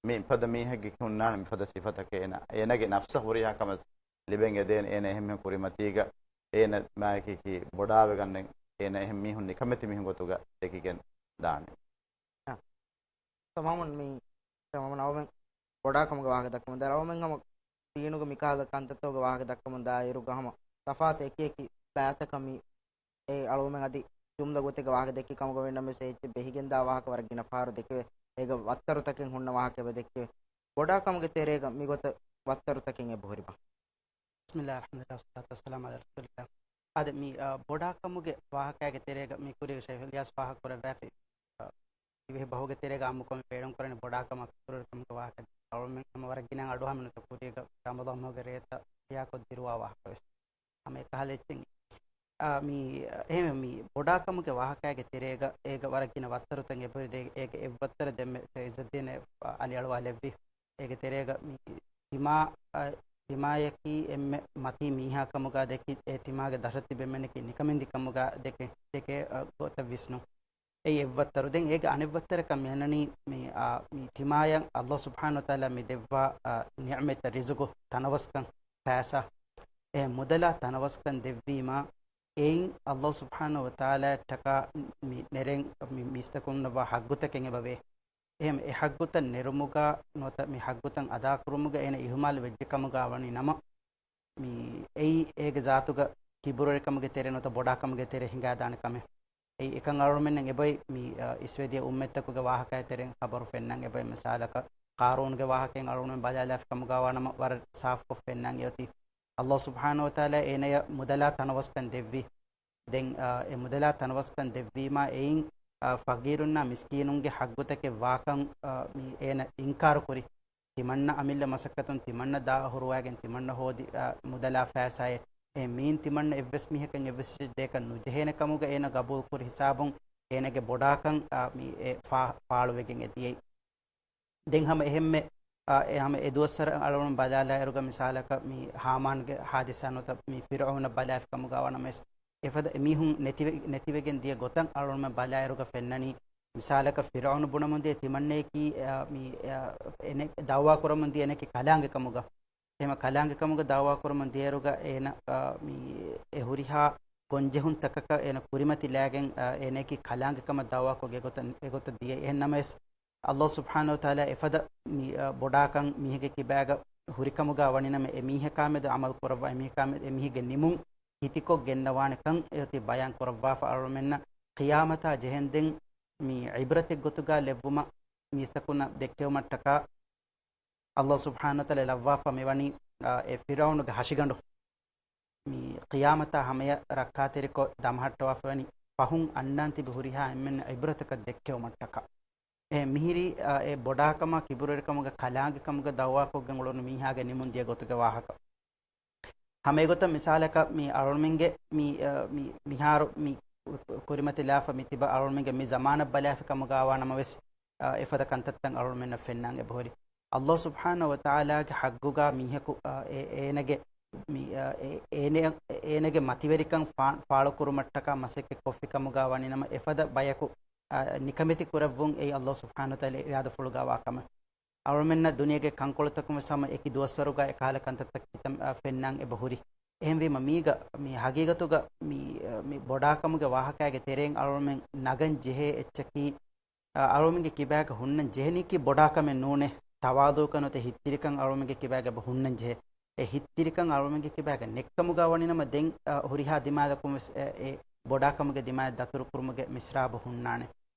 މި ފަދަ މީހެއްގެ ހުންނާނެ މިފަދަ ސިފަތަކެއް އޭނާ، އޭނާގެ ނަފްސަށް ހުރިހާ ކަމެއް ލިބެން އެދޭނެ. އޭނާ އެހެންމެ ކުރިމަތީގަ އޭނާ މާއެކީ ބޮޑާވެގަންނެން އޭނާ އެހެން މީހުން ނިކަމެތި މީހުން ގޮތުގަ ދެކިގެން ދާނެ. ތަމާމުން މި، ތަމާމުން އަވަމެން ބޮޑާކަމުގެ ވާހަކަ ދައްކަމުން ދާ. އަޅުމެން ހަމަ ދީނުގެ މިކަހަލަ ކަންތައްތަކުގެ ވާހަކަ ދައްކަމުން ދާއިރުގަ ހަމަ ތަފާތު އެކި އެކި ބައިތަކަށް މި އެ އަޅުމެން އަދި ޖުމްލަ ގޮތެއްގެ ވާހަކަ ދެއްކި ކަމުގަ ވެންނަމެސް އެއްޗެއް ބެހިގެންދާ ވާހަކަ ވަރަށް ގިނަ ފަހަރު ދެކެވޭ. އޭގަ ވައްތަރުތަކެއް ހުންނަ ވާހަކަ އެބަ ދެއްކެވޭ. ބޮޑާކަމުގެ ތެރޭގަ މިގޮތަށް ވައްތަރުތަކެއް އެބަހުރިބާ؟ بسم الله الرحمن الرحيم، والصلاة والسلام على رسول الله. އާދެ، މި، އާ، ބޮޑާކަމުގެ ވާހަކައިގެ ތެރޭގަ މި ކުރީގަ ޝައިޚް އިލްޔާސް ފާހަގަކުރެއްވާފި، އާ، ދިވެހި ބަހުގެ ތެރޭގަ އާއްމުކޮށް ބޭނުންކުރަނީ ބޮޑާކަމާ ކިބުރުވެރިކަމުގެ ވާހަކަ. އަޅުމެން ހަމަ ވަރަށް ގިނަ އަޑުއަހަމެން ނުތަ ކުރީގަ ރަމަޟާން މަހުގެ ރޭތައް އިޙްޔާކޮށް ދިރުވާ ވާހަކަވެސް. ހަމަ އެކަހަލަ އެއްޗެއް. އާ، މި، އެހެން މި ބޮޑާކަމުގެ ވާހަކައިގެ ތެރޭގަ އޭގަ ވަރަށް ގިނަ ވައްތަރުތައް އެބަހުރި. ދޭ، އޭގެ އެއްވައްތަރެއް ދެންމެ ޝައިޚް އިއްޒައްދީން އަލީ އަޅުވާލެއްވި. އޭގެ ތެރޭގަ މި ތިމާ، އަ، ތިމާޔަކީ އެންމެ މަތީ މީހާކަމުގަ ދެކި، އެ ތިމާގެ ދަށަށް ތިބެމެންނަކީ ނިކަމެންދި ކަމުގަ ދެކެ، ދެކެ، އަ، ގޮތަށް ވިސްނުން. އެއީ އެއްވައްތަރު. ދެން އޭގެ އަނެއްވައްތަރަކަށް މި އަންނަނީ މި، އާ، މި ތިމާޔަށް އައްލާހު ސުބްޙާނަހު ވަތަޢާލާ މި ދެއްވާ، އާ، ނިޢުމަތްތައް، ރިޒުގު، ތަނަވަސްކަން، ފައިސާ، އެ މުދަލާ ތަނަވަސްކަން ދެއްވީމާ، އެއިން އައްލާހު ސުބްޙާނަހު ވަތަޢާލާއަށްޓަކާ މި ނެރެން މި މީސްތަކުންނަށްވާ ޙައްޤުތަކެއް އެބަވޭ. އެހެން އެ ޙައްޤުތައް ނެރުމުގަ ނުވަތަ މި ޙައްޤުތައް އަދާކުރުމުގަ އޭނަ އިހުމާލު ވެއްޖެ ކަމުގަ ވަނީ ނަމަ، މި އެއީ އޭގެ ޒާތުގަ ކިބުރުވެރިކަމުގެ ތެރެ ނުވަތަ ބޮޑާކަމުގެ ތެރެ ހިނގާދާނެ ކަމެއް. އެއީ އެކަން އަޅުމެންނަށް އެބައޮތް މި، އަ، އިސްވެދިޔަ އުއްމަތްތަކުގެ ވާހަކައި ތެރެއިން ޚަބަރު ފެންނަން އެބައޮތް. މިސާލަކަށް ޤާރޫނުގެ ވާހަކައިން އަޅުމެން ބަލާލާފި ކަމުގަ ވާނަމަ ވަރަށް ސާފުކޮށް ފެންނަން އެއޮތީ. އައްލާހު ސުބްޙާނަހު ވަތަޢާލާ އޭނަޔަށް މުދަލާ ތަނަވަސްކަން ދެއްވި. ދެން، އާ، އެ މުދަލާ ތަނަވަސްކަން ދެއްވީމާ އެއިން، އާ، ފަގީރުންނާ މިސްކީނުންގެ ޙައްޤުތަކެއް ވާކަން، އާ، މި އޭނަ އިންކާރު ކުރި. ތިމަންނަ އަމިއްލަ މަސައްކަތުން ތިމަންނަ ދާ ހުރުވައިގެން ތިމަންނަ ހޯދި، އާ، މުދަލާ ފައިސާއެއް. އެ މީން ތިމަންނަ އެއްވެސް މީހަކަށް އެއްވެސް އެއްޗެއް ދޭކަށް ނުޖެހޭނެ ކަމުގަ އޭނަ ގަބޫލު ކުރި ހިސާބުން އޭނަގެ ބޮޑާކަން، އާ، މި އެ ފާ-، ފާޅުވެގެން އެ ދިޔައީ. ދެން ހަމަ އެހެންމެ، އާ، އެ ހަމަ އެ ދުވަސްވަރަށް އަޅުގަނޑު ބަލާލާއިރުގަ މިސާލަކަށް މި ހާމާންގެ ހާދިސާ ނުވަތަ މި ފިރުޢައުނަށް ބަލާފި ކަމުގަ ވަނަމަވެސް، އެފަދަ އެމީހުން ނެތިވެ-، ނެތިވެގެން ދިޔަ ގޮތަށް އަޅުގަނޑުމެން ބަލާއިރުގަ ފެންނަނީ، މިސާލަކަށް ފިރުޢައުނު ބުނަމުން ދިޔަ ތިމަންނަޔަކީ، އާ، މި، އާ، އެނެ-، ދަޢުވާ ކުރަމުން ދިޔަ އޭނައަކީ ކަލާނގެ ކަމުގަ. އެހެމަ ކަލާނގެ ކަމުގަ ދަޢުވާ ކުރަމުން ދިޔައިރުގަ އޭނަ، އާ، މި އެ ހުރިހާ ގޮންޖެހުންތަކަކަށް އޭނަ ކުރިމަތިލާގެން، އާ، އޭނައަކީ ކަލާނގެ ކަމަށް ދަޢުވާކޮށް އެގޮތަށް، އެގޮތަށް ދިޔައީ. އެހެން ނަމަވެސް، އައްލާހު ސުބްޙާނަހު ވަތަޢާލާ އެފަދަ މި، އަ، ބޮޑާކަން މީހެއްގެ ކިބާގަ ހުރިކަމުގަ ވަނިނަމަ، އެ މީހަކާމެދު ޢަމަލު ކުރައްވާ، އެ މީހަކާމެދު އެ މީހެއްގެ ނިމުން ހިތިކޮށް ގެންނަވާނެކަން އެއޮތީ ބަޔާން ކުރައްވާފަ. އަޅުމެންނަށް ޤިޔާމަތާ ޖެހެންދެން މި ޢިބްރަތެއް ގޮތުގަ ލެއްވުމަށް މީސްތަކުންނަށް ދެއްކެވުމަށްޓަކާ، އައްލާހު ސުބްޙާނަހު ވަތަޢާލާ ލައްވާފަ މިވަނީ، އަ، އެ ފިރުޢައުނުގެ ހަށިގަނޑު. މި ޤިޔާމަތާ ހަމަޔަށް ރައްކާތެރިކޮށް ދަމަހައްޓަވާފަވަނީ ފަހުން އަންނާން ތިބި ހުރިހާ އެންމެން ޢިބްރަތަކަށް ދެއްކެވުމަށްޓަކާ. އެ މިހިރީ، އަ، އެ ބޮޑާކަމާ ކިބުރުވެރިކަމުގަ ކަލާނގެކަމުގަ ދަޢުވާކޮށްގެން އުޅުނު މީހާގެ ނިމުން ދިޔަ ގޮތުގެ ވާހަކަ. ހަމަ އެގޮތަށް މިސާލަކަށް މި އަޅުމެންގެ މި، އަ، މި، މިހާރު މި ކުރިމަތިލާފަ މި ތިބަ އަޅުމެންގެ މި ޒަމާނަށް ބަލާފި ކަމުގަ ވާނަމަވެސް، އަ، އެފަދަ ކަންތައްތައް އަޅުމެންނަށް ފެންނާން އެބަހުރި. އައްލާހު ސުބްޙާނަހު ވަތަޢާލާގެ ޙައްޤުގަ މީހަކު، އަ، އެ، އޭނަގެ މި، އަ، އެ، އޭނަ-، އޭނަގެ މަތިވެރިކަން ފާ-، ފާޅުކުރުމަށްޓަކާ މަސައްކަތް ކޮށްފި ކަމުގަ ވަނިނަމަ އެފަދަ ބަޔަކު، އަ، ނިކަމެތި ކުރެއްވުން އެއީ އައްލާހު ސުބްޙާނަހު ވަތަޢާލާ އިރާދަފުޅުގަ ވާ ކަމެއް. އަޅުމެންނަށް ދުނިޔޭގެ ކަންކޮޅުތަކުން ވެސް ހަމަ އެކި ދުވަސްވަރުގަ އެކަހަލަ ކަންތައްތައް ކިތަން، އަ، ފެންނާން އެބަހުރި. އެހެންވީމަ މީގަ މި ހަގީގަތުގަ މި، އަ، މި ބޮޑާކަމުގެ ވާހަކައިގެ ތެރެއިން އަޅުމެން ނަގަން ޖެހޭ އެއްޗަކީ، އަ، އަޅުމެންގެ ކިބާގަ ހުންނަން ޖެހެނީކީ ބޮޑާކަމެއް ނޫނޭ، ތަވާޟުޢުކަން ނުވަތަ ހިތްތިރިކަން އަޅުމެންގެ ކިބާގަ އެބަ ހުންނަން ޖެހޭ. އެ ހިތްތިރިކަން އަޅުމެންގެ ކިބާގަ ނެއްކަމުގަ ވަނިނަމަ ދެން، އަ، ހުރިހާ ދިމާލަކުން ވެސް، އެ، އެ ބޮޑާކަމުގެ ދިމާލަށް ދަތުރުކުރުމުގެ މިސްރާބު ހުންނާނެ.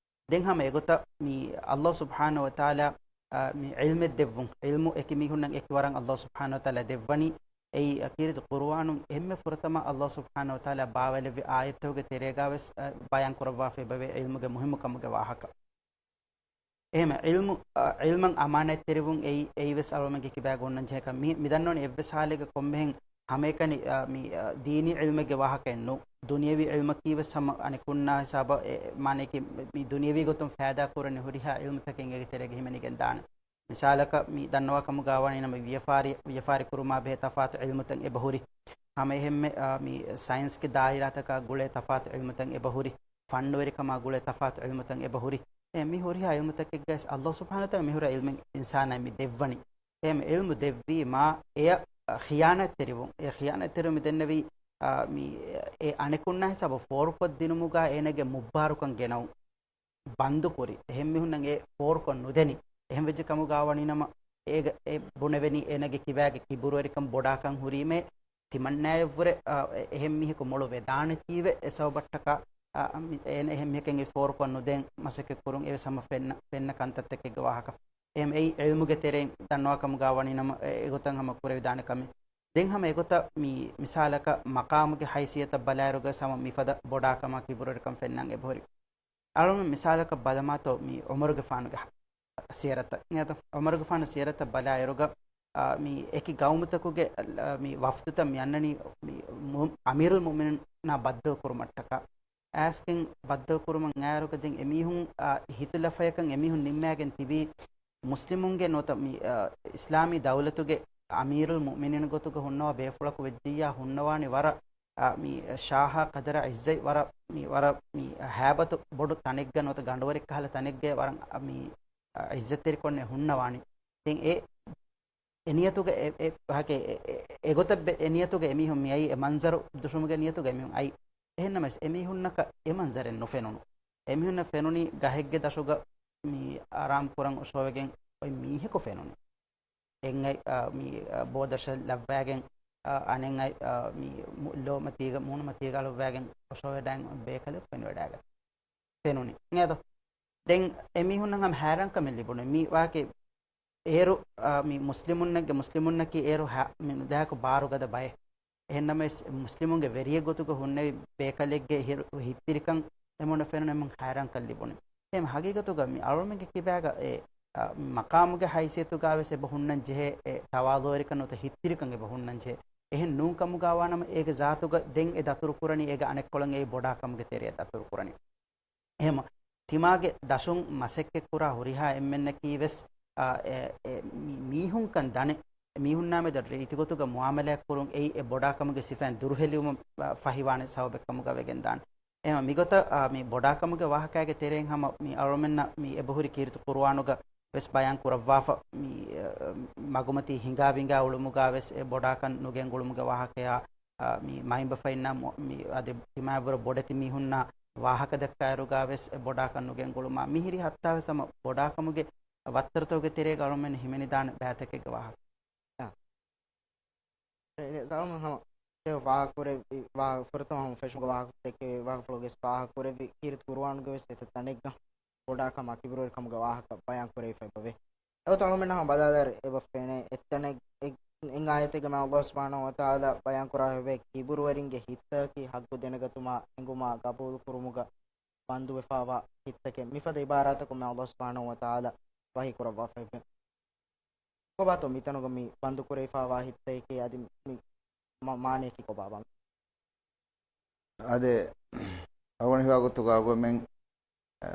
ދެން ހަމަ އެގޮތަށް މި އައްލާހު ސުބްޙާނަހު ވަތަޢާލާ، އަ، މި ޢިލްމެއް ދެއްވުން، ޢިލްމު އެކި މީހުންނަށް އެކި ވަރަށް އައްލާހު ސުބްޙާނަހު ވަތަޢާލާ ދެއްވަނީ. އެއީ ކީރިތި ޤުރުއާނުން އެންމެ ފުރަތަމަ އައްލާހު ސުބްޙާނަހު ވަތަޢާލާ ބާވައިލެއްވި އާޔަތްތަކުގެ ތެރޭގަ ވެސް، އަ، ބަޔާން ކުރައްވާފަ އެބަވޭ ޢިލްމުގެ މުހިއްމުކަމުގެ ވާހަކަ. އެހެން ޢިލްމު، އަ، ޢިލްމަށް އަމާނާތްތެރިވުން އެއީ، އެއީ ވެސް އަޅުމެންގެ ކިބާގަ ހުންނަން ޖެހޭ ކަމެއް. މި، މި ދަންނަވަނީ އެއްވެސް ޙާލެއްގަ ކޮންމެހެން ހަމައެކަނި، އަ، މި، އަ، ދީނީ ޢިލްމެއްގެ ވާހަކައެއް ނޫން. ދުނިޔަވީ ޢިލްމަކީ ވެސް ހަމަ އަނެކުންނާ ހިސާބަށް އެ، މާނަޔަކީ މި ދުނިޔަވީ ގޮތުން ފައިދާ ކުރަނީ ހުރިހާ ޢިލްމުތަކެއް އޭގެ ތެރޭގަ ހިމެނިގެން ދާނެ. މިސާލަކަށް މި ދަންނަވާ ކަމުގަ ވަނީ ނަމަ ވިޔަފާރި، ވިޔަފާރި ކުރުމާ ބެހޭ ތަފާތު ޢިލްމުތައް އެބަހުރި. ހަމަ އެހެންމެ، އާ، މި ސައިންސްގެ ދާއިރާތަކާ ގުޅޭ ތަފާތު ޢިލްމުތައް އެބަހުރި. ފަންނުވެރިކަމާ ގުޅޭ ތަފާތު ޢިލްމުތައް އެބަހުރި. އެ މި ހުރިހާ ޢިލްމުތަކެއްގައި ވެސް އައްލާހު ސުބްޙާނަހު ވަތަޢާލާ މި ހުރިހާ ޢިލްމެއް އިންސާނާއަށް މި ދެއްވަނީ. އެ މި ޢިލްމު ދެއްވީމާ އެޔަށް ޚިޔާނާތްތެރިވުން. އެ ޚިޔާނާތްތެރިވުން މި ދެންނެވީ، އާ، މި އެ އަނެކުންނާ ހިސާބަށް ފޯރުކޮށްދިނުމުގަ އޭނަގެ މުއްބާރުކަން ގެނައުން. ބަންދުކުރި. އެހެން މީހުންނަށް އެ ފޯރުކޮށް ނުދެނި. އެހެން ވެއްޖެ ކަމުގަ ވަނީ ނަމަ، އޭގަ އެ ބުނެވެނީ އޭނަގެ ކިބާގެ ކިބުރުވެރިކަން ބޮޑާކަން ހުރީމޭ، ތިމަންނާއަށްވުރެ، އާ، އެ-، އެހެން މީހަކު މޮޅު ވެދާނެތީވެ، އެ ސަބަބަށްޓަކާ، އާ، މި-، އޭނަ އެހެން މީހަކަށް އެ ފޯރުކޮށް ނުދޭން މަސައްކަތް ކުރުން އެވެސް ހަމަ ފެންނަ، ފެންނަ ކަންތައްތަކެއްގެ ވާހަކަ. އެހެން އެއީ އިލްމުގެ ތެރެއިން ދަންނަވާ ކަމުގަ ވަނީ ނަމަ، އެ-، އެގޮތަށް ހަމަ ކުރެވިދާނެ ކަމެއް. ދެން ހަމަ އެގޮތަށް މި މިސާލަކަށް މަޤާމުގެ ހައިސިއްޔަތަށް ބަލާއިރުގަ ހަމަ މިފަދަ ބޮޑާކަމާ ކިބުރުވެރިކަން ފެންނަން އެބަހުރި. އަޅުގަނޑު މިސާލަކަށް ބަލަމާތޯ މި ޢުމަރުގެފާނުގެ ހަ-، ސިޔަރަތައް. އިނގޭތޯ؟ ޢުމަރުގެފާނު ސިޔަރަތައް ބަލާއިރުގަ، އާ، މި އެކި ގައުމުތަކުގެ، އަ، މި ވަފްދުތައް މި އަންނަނީ މި މު-، އަމީރުލް މުއުމިނީނާ ބައްދަލު ކުރުމަށްޓަކާ. އައިސްގެން ބައްދަލު ކުރުމަށް އައިރުގަ ދެން އެމީހުން، އާ، ހިތުލަފަޔަކަށް އެމީހުން ނިންމާގެން ތިބީ މުސްލިމުންގެ ނުވަތަ މި، އާ، އިސްލާމީ ދައުލަތުގެ އަމީރުލް މުއުމިނީން ގޮތުގަ ހުންނަވާ ބޭފުޅަކު ވެއްޖިއްޔާ ހުންނަވާނީ ވަރަށް، އާ، މި ޝާހާ ޤަދަރާ ޢިއްޒަތް ވަރަށް މި، ވަރަށް މި ހައިބަތު ބޮޑު ތަނެއްގަ ނުވަތަ ގަނޑުވަރެއް ކަހަލަ ތަނެއްގަ ވަރަށް މި، އާ، ޢިއްޒަތްތެރިކޮށްނެ ހުންނަވާނީ. ދެން އެ އެ ނިޔަތުގަ އެ، އެ، އެ، އެ، އެގޮތަށް ބެ-، އެ ނިޔަތުގަ އެމީހުން މިއައީ، އެ މަންޒަރު ދުށުމުގެ ނިޔަތުގަ އެމީހުން އައީ. އެހެންނަމަވެސް އެމީހުންނަކަށް އެ މަންޒަރެއް ނުފެނުނު. އެމީހުންނަށް ފެނުނީ ގަހެއްގެ ދަށުގަ މި އަރާމް ކުރަން އޮށޯވެގެން އޮތް މީހަކު ފެނުނީ. އެއް އަތް، އާ، މި، އާ، ބޯދަށަށް ލައްވާގެން، އާ، އަނެއް އަތް، އާ، މި މު-، ލޯ މަތީގަ، މޫނު މަތީގަ އަޅުއްވާގެން އޮށޯވެޑާން ބޭކަލެއް ފެނިވަޑާގަތީ. ފެނުނީ. އިނގޭތޯ؟ ދެން އެމީހުންނަށް ހަމަ ހައިރާންކަމެއް ލިބުނު. މި ވާކި އޭރު، އާ، މި މުސްލިމުންނެއްގެ، މުސްލިމުންނަކީ އޭރު ހަ-، މި ނުދާކު ބާރުގަދަ ބައެއް. އެހެންނަމަވެސް، މުސްލިމުންގެ ވެރިއެއް ގޮތުގަ ހުންނެވި ބޭކަލެއްގެ ހިރު-، ހިތްތިރިކަން އެމީހުންނަށް ފެނުނު އެމީހުން ހައިރާންކަން ލިބުނީ. އެހެން ހަގީގަތުގަ މި އަޅުގަނޑުމެންގެ ކިބާގަ އެ، އާ، މަޤާމުގެ ހައިސިއްޔަތުގަވެސް އެބަ ހުންނަން ޖެހޭ އެ ތަވާޟުޢުވެރިކަން ނުވަތަ ހިތްތިރިކަން އެބަ ހުންނަން ޖެހޭ. އެހެން ނޫން ކަމުގަ ވާނަމަ އޭގެ ޒާތުގަ ދެން އެ ދަތުރު ކުރަނީ އޭގެ އަނެއްކޮޅަށް އެއީ ބޮޑާކަމުގެ ތެރެއަށް ދަތުރު ކުރަނީ. އެހެން ތިމާގެ ދަށުން މަސައްކަތް ކުރާ ހުރިހާ އެންމެންނަކީ ވެސް، އާ، އެ، އެ، މީ-، މީހުންކަން ދަނެ، މީހުންނާ މެދު ރީތިގޮތުގަ މުޢާމަލާތް ކުރުން އެއީ އެ ބޮޑާކަމުގެ ސިފައިން ދުރުހެލިވުމަށް، އާ، ފަހިވާނެ ސަބަބެއްކަމުގަ ވެގެން ދާނެ. އެހެން މިގޮތަށް، އާ، މި ބޮޑާކަމުގެ ވާހަކައިގެ ތެރެއިން ހަމަ މި އަޅުމެންނަށް މި އެބަހުރި ކީރިތި ޤުރުއާނުގަ ވެސް ބަޔާން ކުރައްވާފަ، މި، އަ، މަގުމަތީ ހިނގާ ވިނގާ އުޅުމުގަ ވެސް އެ ބޮޑާކަން ނުގެންގުޅުމުގެ ވާހަކަޔާ، އަ، މި މައިންބަފައިންނާ މު-، މި އަދި ތިމާއަށްވުރެ ބޮޑެތި މީހުންނާ ވާހަކަ ދައްކާއިރުގަ ވެސް އެ ބޮޑާކަން ނުގެންގުޅުމާ، މިހިރީ ހައްތާވެސް ހަމަ ބޮޑާކަމުގެ ވައްތަރުތަކުގެ ތެރޭގަ އަޅުމެން ހިމެނިދާނެ ބައިތަކެއްގެ ވާހަކަ. އާ. އެ، ސަލާމް ހަމަ އެ ވާހަކަކުރެއްވި، ވާ-، ފުރަތަމަ ހަމަ ފެށުމުގެ ވާހަކަ ދެއްކެވި ވާހަކަފުޅުގެ ވެސް ވާހަކަކުރެއްވި ކީރިތި ޤުރުއާނުގެ ވެސް އެތައް ތަނެއްގަ ބޮޑާކަމާ ކިބުރުވެރިކަމުގެ ވާހަކަ ބަޔާން ކުރެވިފަ އެބަވޭ. އެގޮތަށް އަޅުމެންނަށް ހަމަ ބަލާލާއިރު އެބަ ފެނޭ އެއްތަނެއް، އެއް، އެއް އާޔަތެއްގަ މާ ﷲ ސުބްޙާނަހޫ ވަތަޢާލާ ބަޔާން ކުރާ ހެއްޔޭ ކިބުރުވެރިންގެ ހިތްތަކަކީ ޙައްޤު ދެނެގަތުމާ އެނގުމާ ޤަބޫލު ކުރުމުގަ ބަންދުވެފާވާ ހިތްތަކެއް. މިފަދަ ޢިބާރާތަކުން މާ ﷲ ސުބްޙާނަހޫ ވަތަޢާލާ ވަޙީ ކުރައްވާފައެވެ. ކޮބާތޯ މިތަނުގަ މި ބަންދު ކުރެވިފާވާ ހިތްތަކެކޭ އަދި މި މަ-، މާނަޔަކީ ކޮބާ ވަން؟ އާދެ، އަޅުގަނޑު ހީވާ ގޮތުގަ އަޅުގަނޑުމެން، އަ،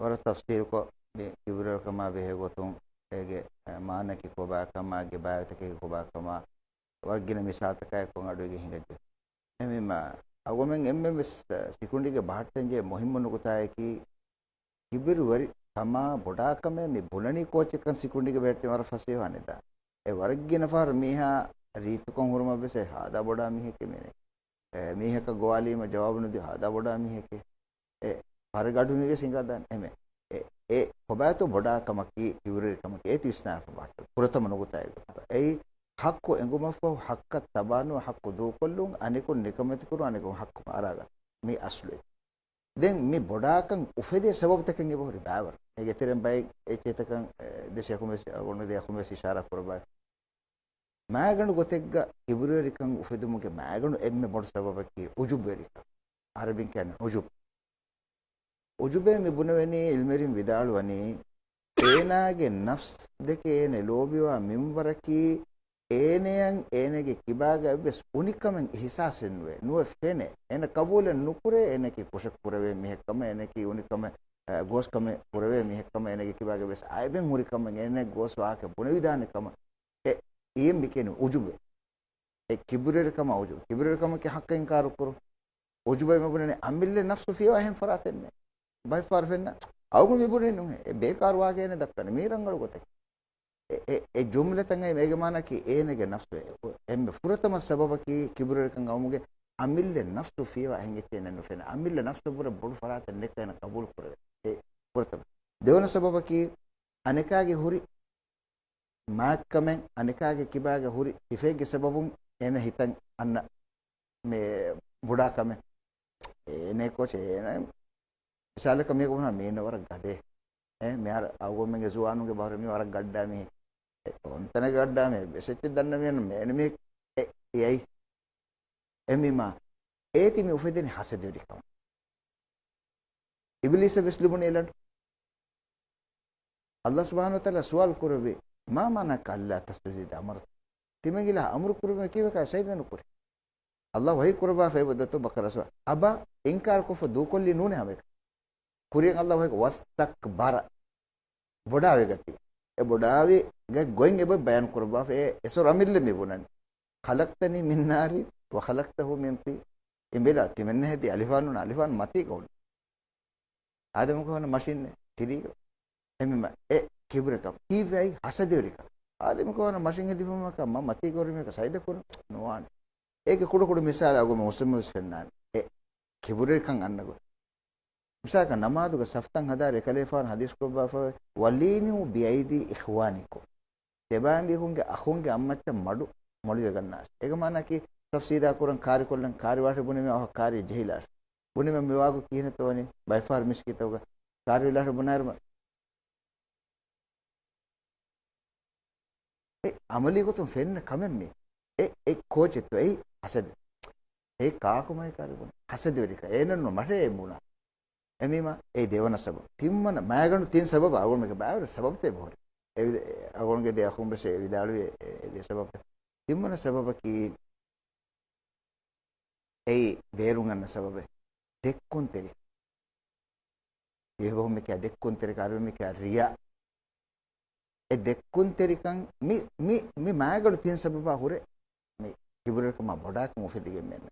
ވަރަށް ތަފްސީލުކޮށް މި ކިބުރުވެރިކަމާ ބެހޭ ގޮތުން އޭގެ، އަ، މާނައަކީ ކޮބާކަމާ އޭގެ ބާވަތަކީ ކޮބާކަމާ ވަރަށް ގިނަ މިސާލުތަކާއެކު އަޑުއިވިގެން ހިނގައްޖެ. އެހެންވީމަ، އަޅުގަނޑުމެން އެންމެން ވެސް، އަ، ސިކުނޑީގަ ބަހައްޓަންޖެހޭ މުހިއްމު ނުކުތާއަކީ، ކިބުރުވެރިކަމާ ބޮޑާކަމޭ މި ބުނަނީ ކޯޗެއްކަން ސިކުނޑީގަ ބަހައްޓި ވަރަށް ފަސޭހަވާނެ ދާ. އެ ވަރަށް ގިނަ ފަހަރު މީހާ ރީތިކޮށް ހުރުމަށް ވެސް އެ ހާދާ ބޮޑާ މީހެކޭ މީނެ. އެ މީހަކަށް ގޮވާލީމަ ޖަވާބު ނުދީ ހާދާ ބޮޑާ މީހެކޭ. އެ ފަހަރެއްގަ އަޑު ނުވެސް ހިނގާދާނެ. އެމެ، އެ، އެ ކޮބާތޯ ބޮޑާކަމަކީ ކިބުރުވެރިކަމަކީ އޭތި ވިސްނާފަ ބަހައްޓު. ފުރަތަމަ ނުކުތާ އެގޮތަކަށް. އެއީ ޙައްޤު އެނގުމަށްފަހު ޙައްޤަށް ތަބާނުވެ ޙައްޤު ދޫކޮށްލުން، އަނެކުން ނިކަމެތިކުރުން، އަނެކުން ޙައްޤު އަރާގަތުން. މި އަސްލު. ދެން މި ބޮޑާކަން އުފެދޭ ސަބަބުތަކެއް އެބަހުރި ބައިވަރު. އޭގެ ތެރެއިން ބައެއް އެއްޗެއްތަކަށް، އެ، ދެ ޝޭޚުން ވެސް، އަޅުގަނޑު ދެ އަޚުން ވެސް އިޝާރާ ކުރައްވާ. މާގަނޑު ގޮތެއްގަ ކިބުރުވެރިކަން އުފެދުމުގެ މާގަނޑު އެންމެ ބޮޑު ސަބަބަކީ ޢުޖުބުވެރިކަން. ޢަރަބިން ކިޔަނީ ޢުޖުބް. ޢުޖުބޭ މި ބުނެވެނީ، ޢިލްމުވެރިން ވިދާޅުވަނީ، އޭނާގެ ނަފްސް ދެކެ އޭނަ ލޯބިވާ މިންވަރަކީ، އޭނަޔަށް އޭނަގެ ކިބާގަ އެއްވެސް އުނިކަމެއް އިޙްސާސެއް ނުވޭ، ނުވެ ފެނޭ. އޭނަ ޤަބޫލެއް ނުކުރޭ، އޭނައަކީ ކުށެއް ކުރެވޭ މީހެއްކަމަށް، އޭނައަކީ އުނިކަމެއް، އަ، ގޯސްކަމެއް ކުރެވޭ މީހެއްކަމަށް، އޭނަގެ ކިބާގަ އެއްވެސް އައިބެއް ހުރިކަމެއް، އޭނަ ގޯސް ވާހަކަ ބުނެވިދާނެ ކަމަށް. އެ، އެއީ މި ކިޔަނީ ޢުޖުބޭ. އެ ކިބުރުވެރިކަމާ ޢުޖުބް. ކިބުރުވެރިކަމަކީ ޙައްޤަށް އިންކާރު ކުރުން. ޢުޖުބޭ މި ބުނަނީ އަމިއްލަ ނަފްސު ފިޔަވާ އެހެން ފަރާތެއް ނެތް. ބައެއް ފަހަރު ފެންނަ، އަޅުގަނޑު މި ބުނެ ނުހޭ. އެ ބޭކާރު ވާހަކައެއް ނެތް ދައްކަނީ. މީ ރަނގަޅު ގޮތެއް. އެ، އެ، އެ ޖުމްލަތައް އެ މޭގެ މާނައަކީ އޭނަގެ ނަފްސު. އެ، އެންމެ ފުރަތަމަ ސަބަބަކީ ކިބުރުވެރިކަން އައުމުގެ އަމިއްލަ ނަފްސު ފިޔަވާ އެނގެއްޗެއް ނުފެނޭ. އަމިއްލަ ނަފްސު ބުރެ ބޮޑު ފަރާތެއް ނެތްކަން އޭނަ ޤަބޫލު ކުރެވޭ. އެ ފުރަތަމަ. ދެވަނަ ސަބަބަކީ އަނެކާގެ ހުރި މާތްކަމެއް އަނެކާގެ ކިބާގަ ހުރި ސިފައެއްގެ ސަބަބުން އޭނަ ހިތަށް އަންނަ މި ބޮޑާ ކަމެއް. އޭނަ ކޯޗެއް އޭނަ މިސާލަކަށް މީހަކު ބުނާ މީނަ ވަރަށް ގަދޭ. އެ މިހާރު އަޅުގަނޑުމެންގެ ޒުވާނުންގެ ބަހުރެއް މީ ވަރަށް ގައްޑާ މީހެއް. އެ ކޮންތަނެއް ގައްޑާ މީހެއް ވެސް އެއްޗެއް ދަންނަ މީހެއް ނޫން މޭނަ މީހެއް. އެ އެއައި. އެމީމާ އޭތި މި އުފެދެނީ ހަސަދަވެރިކަމަށް. އިބިލީސަށް ވެސް ލިބުނީ އެ ލަނޑު. ﷲ ސުބްޙާނަހޫ ވަތަޢާލާ ސުވާލު ކުރެއްވި، "ما منعك ألا تسجد إذ أمرتك؟" ތިމަން އިލާހަށް އަމުރު ކުރުމަށް ކީއްވެކަށް ސަޖިދަ ނުކުރީ؟ ﷲ ވަޙީ ކުރައްވާފައި އެބަ ދަތު ބަޤަރާ ސޫރަ. އަބައި، އިންކާރު ކޮށްފަ ދޫކޮށްލީ ނޫނޭ ހަމައެކަނި. ކުރިއަށް ﷲ ވަޙީ ކުރައްވާ، "واستكبر." ބޮޑާވެގަތީ. އެ ބޮޑާވި ގޮތް އެބަ ބަޔާން ކުރައްވާފަ އެ އެސޮރު އަމިއްލަ މި ބުނަނީ. "خلقتني من نار وخلقته من طين." އިނބިލާ ތިމެންނަ ހެދި އަލިފާނުން އަލިފާން މަތީގަ އުޅުނު. އާދަމަކަށް ހަނދާން މަށިންނޭ ތިރީގަ. އެމެ އެ ކިބުރެއް ކަމަށް. ކީއްވެ އައި ހަސަދަވެރިކަން. އާދަމަކަށް ހަނދާން މަށިން ހެދިފަ މަކަ މަ މަތީގަ ހުރި މީހަކަށް ސަޖިދަ ކުރުން ނުވާނެ. އޭގެ ކުޑަ ކުޑަ މިސާލެއް އަޅުގަނޑު މުސްލިމުން ވެސް ފެންނާނެ. އެ ކިބުރެއް ކަން އަންނަ ގޮތް. މިސާލަކަށް ނަމާދުގަ ސަފްތައް ހަދާ ރެކަލޭފާނު ޙަދީޘް ކުރައްވާފައި، "ولينوا بأيدي إخوانكم." ތިޔަބައިމީހުންގެ އަޚުންގެ އަތްމައްޗަށް މަޑު މޮޅިވެގަންނާށި. އޭގެ މާނައަކީ ސަފް ސީދާ ކުރަން ކާރިކޮށްލަން ކާރިވާށޭ ބުނީމަ އަހަ ކާރި ޖެހިލާށޭ. ބުނީމަ މިވާގޮތް ކިހިނެއްތޯ ވަނީ؟ ބައެއް ފަހަރު މިސްކިތަކުގަ ކާރި ވެލާށޭ ބުނާއިރު އެ އަމަލީ ގޮތުން ފެންނަ ކަމެއް މީ. އެ، އެ ކޯޗެއްތޯ އެއީ ހަސަދަ. އެ ކާކު މައި ކާރި ބުނާ؟ ހަސަދަވެރިކަން. އޭނަން ނު މަށޭ ބުނާ. އެމީމާ އެ ދެވަނަ ސަބަބު. ތިންވަނަ މައިގަނޑު ތިން ސަބަބަށް އަޅުގަނޑުމެންގެ ބައިވަރު ސަބަބުތައް އެބަހުރި. އެ ވި-، އެ އަޅުގަނޑުގެ ދެ އަޚުން ވެސް އެ ވިދާޅުވި އެ، އެ ދެ ސަބަބުތައް. ތިންވަނަ ސަބަބަކީ އެއީ ބޭރުން އަންނަ ސަބަބެއް. ދެއްކުންތެރި. އެ ބަހުން މި ކިޔާ ދެއްކުންތެރިކަން އަރަބިން މި ކިޔާ ރިޔާ. އެ ދެއްކުންތެރިކަން މި، މި، މި މައިގަނޑު ތިން ސަބަބާ ހުރެ މި ކިބުރުވެރިކަމާ ބޮޑާކަމަށް އުފެދިގެން މިއަންނަ.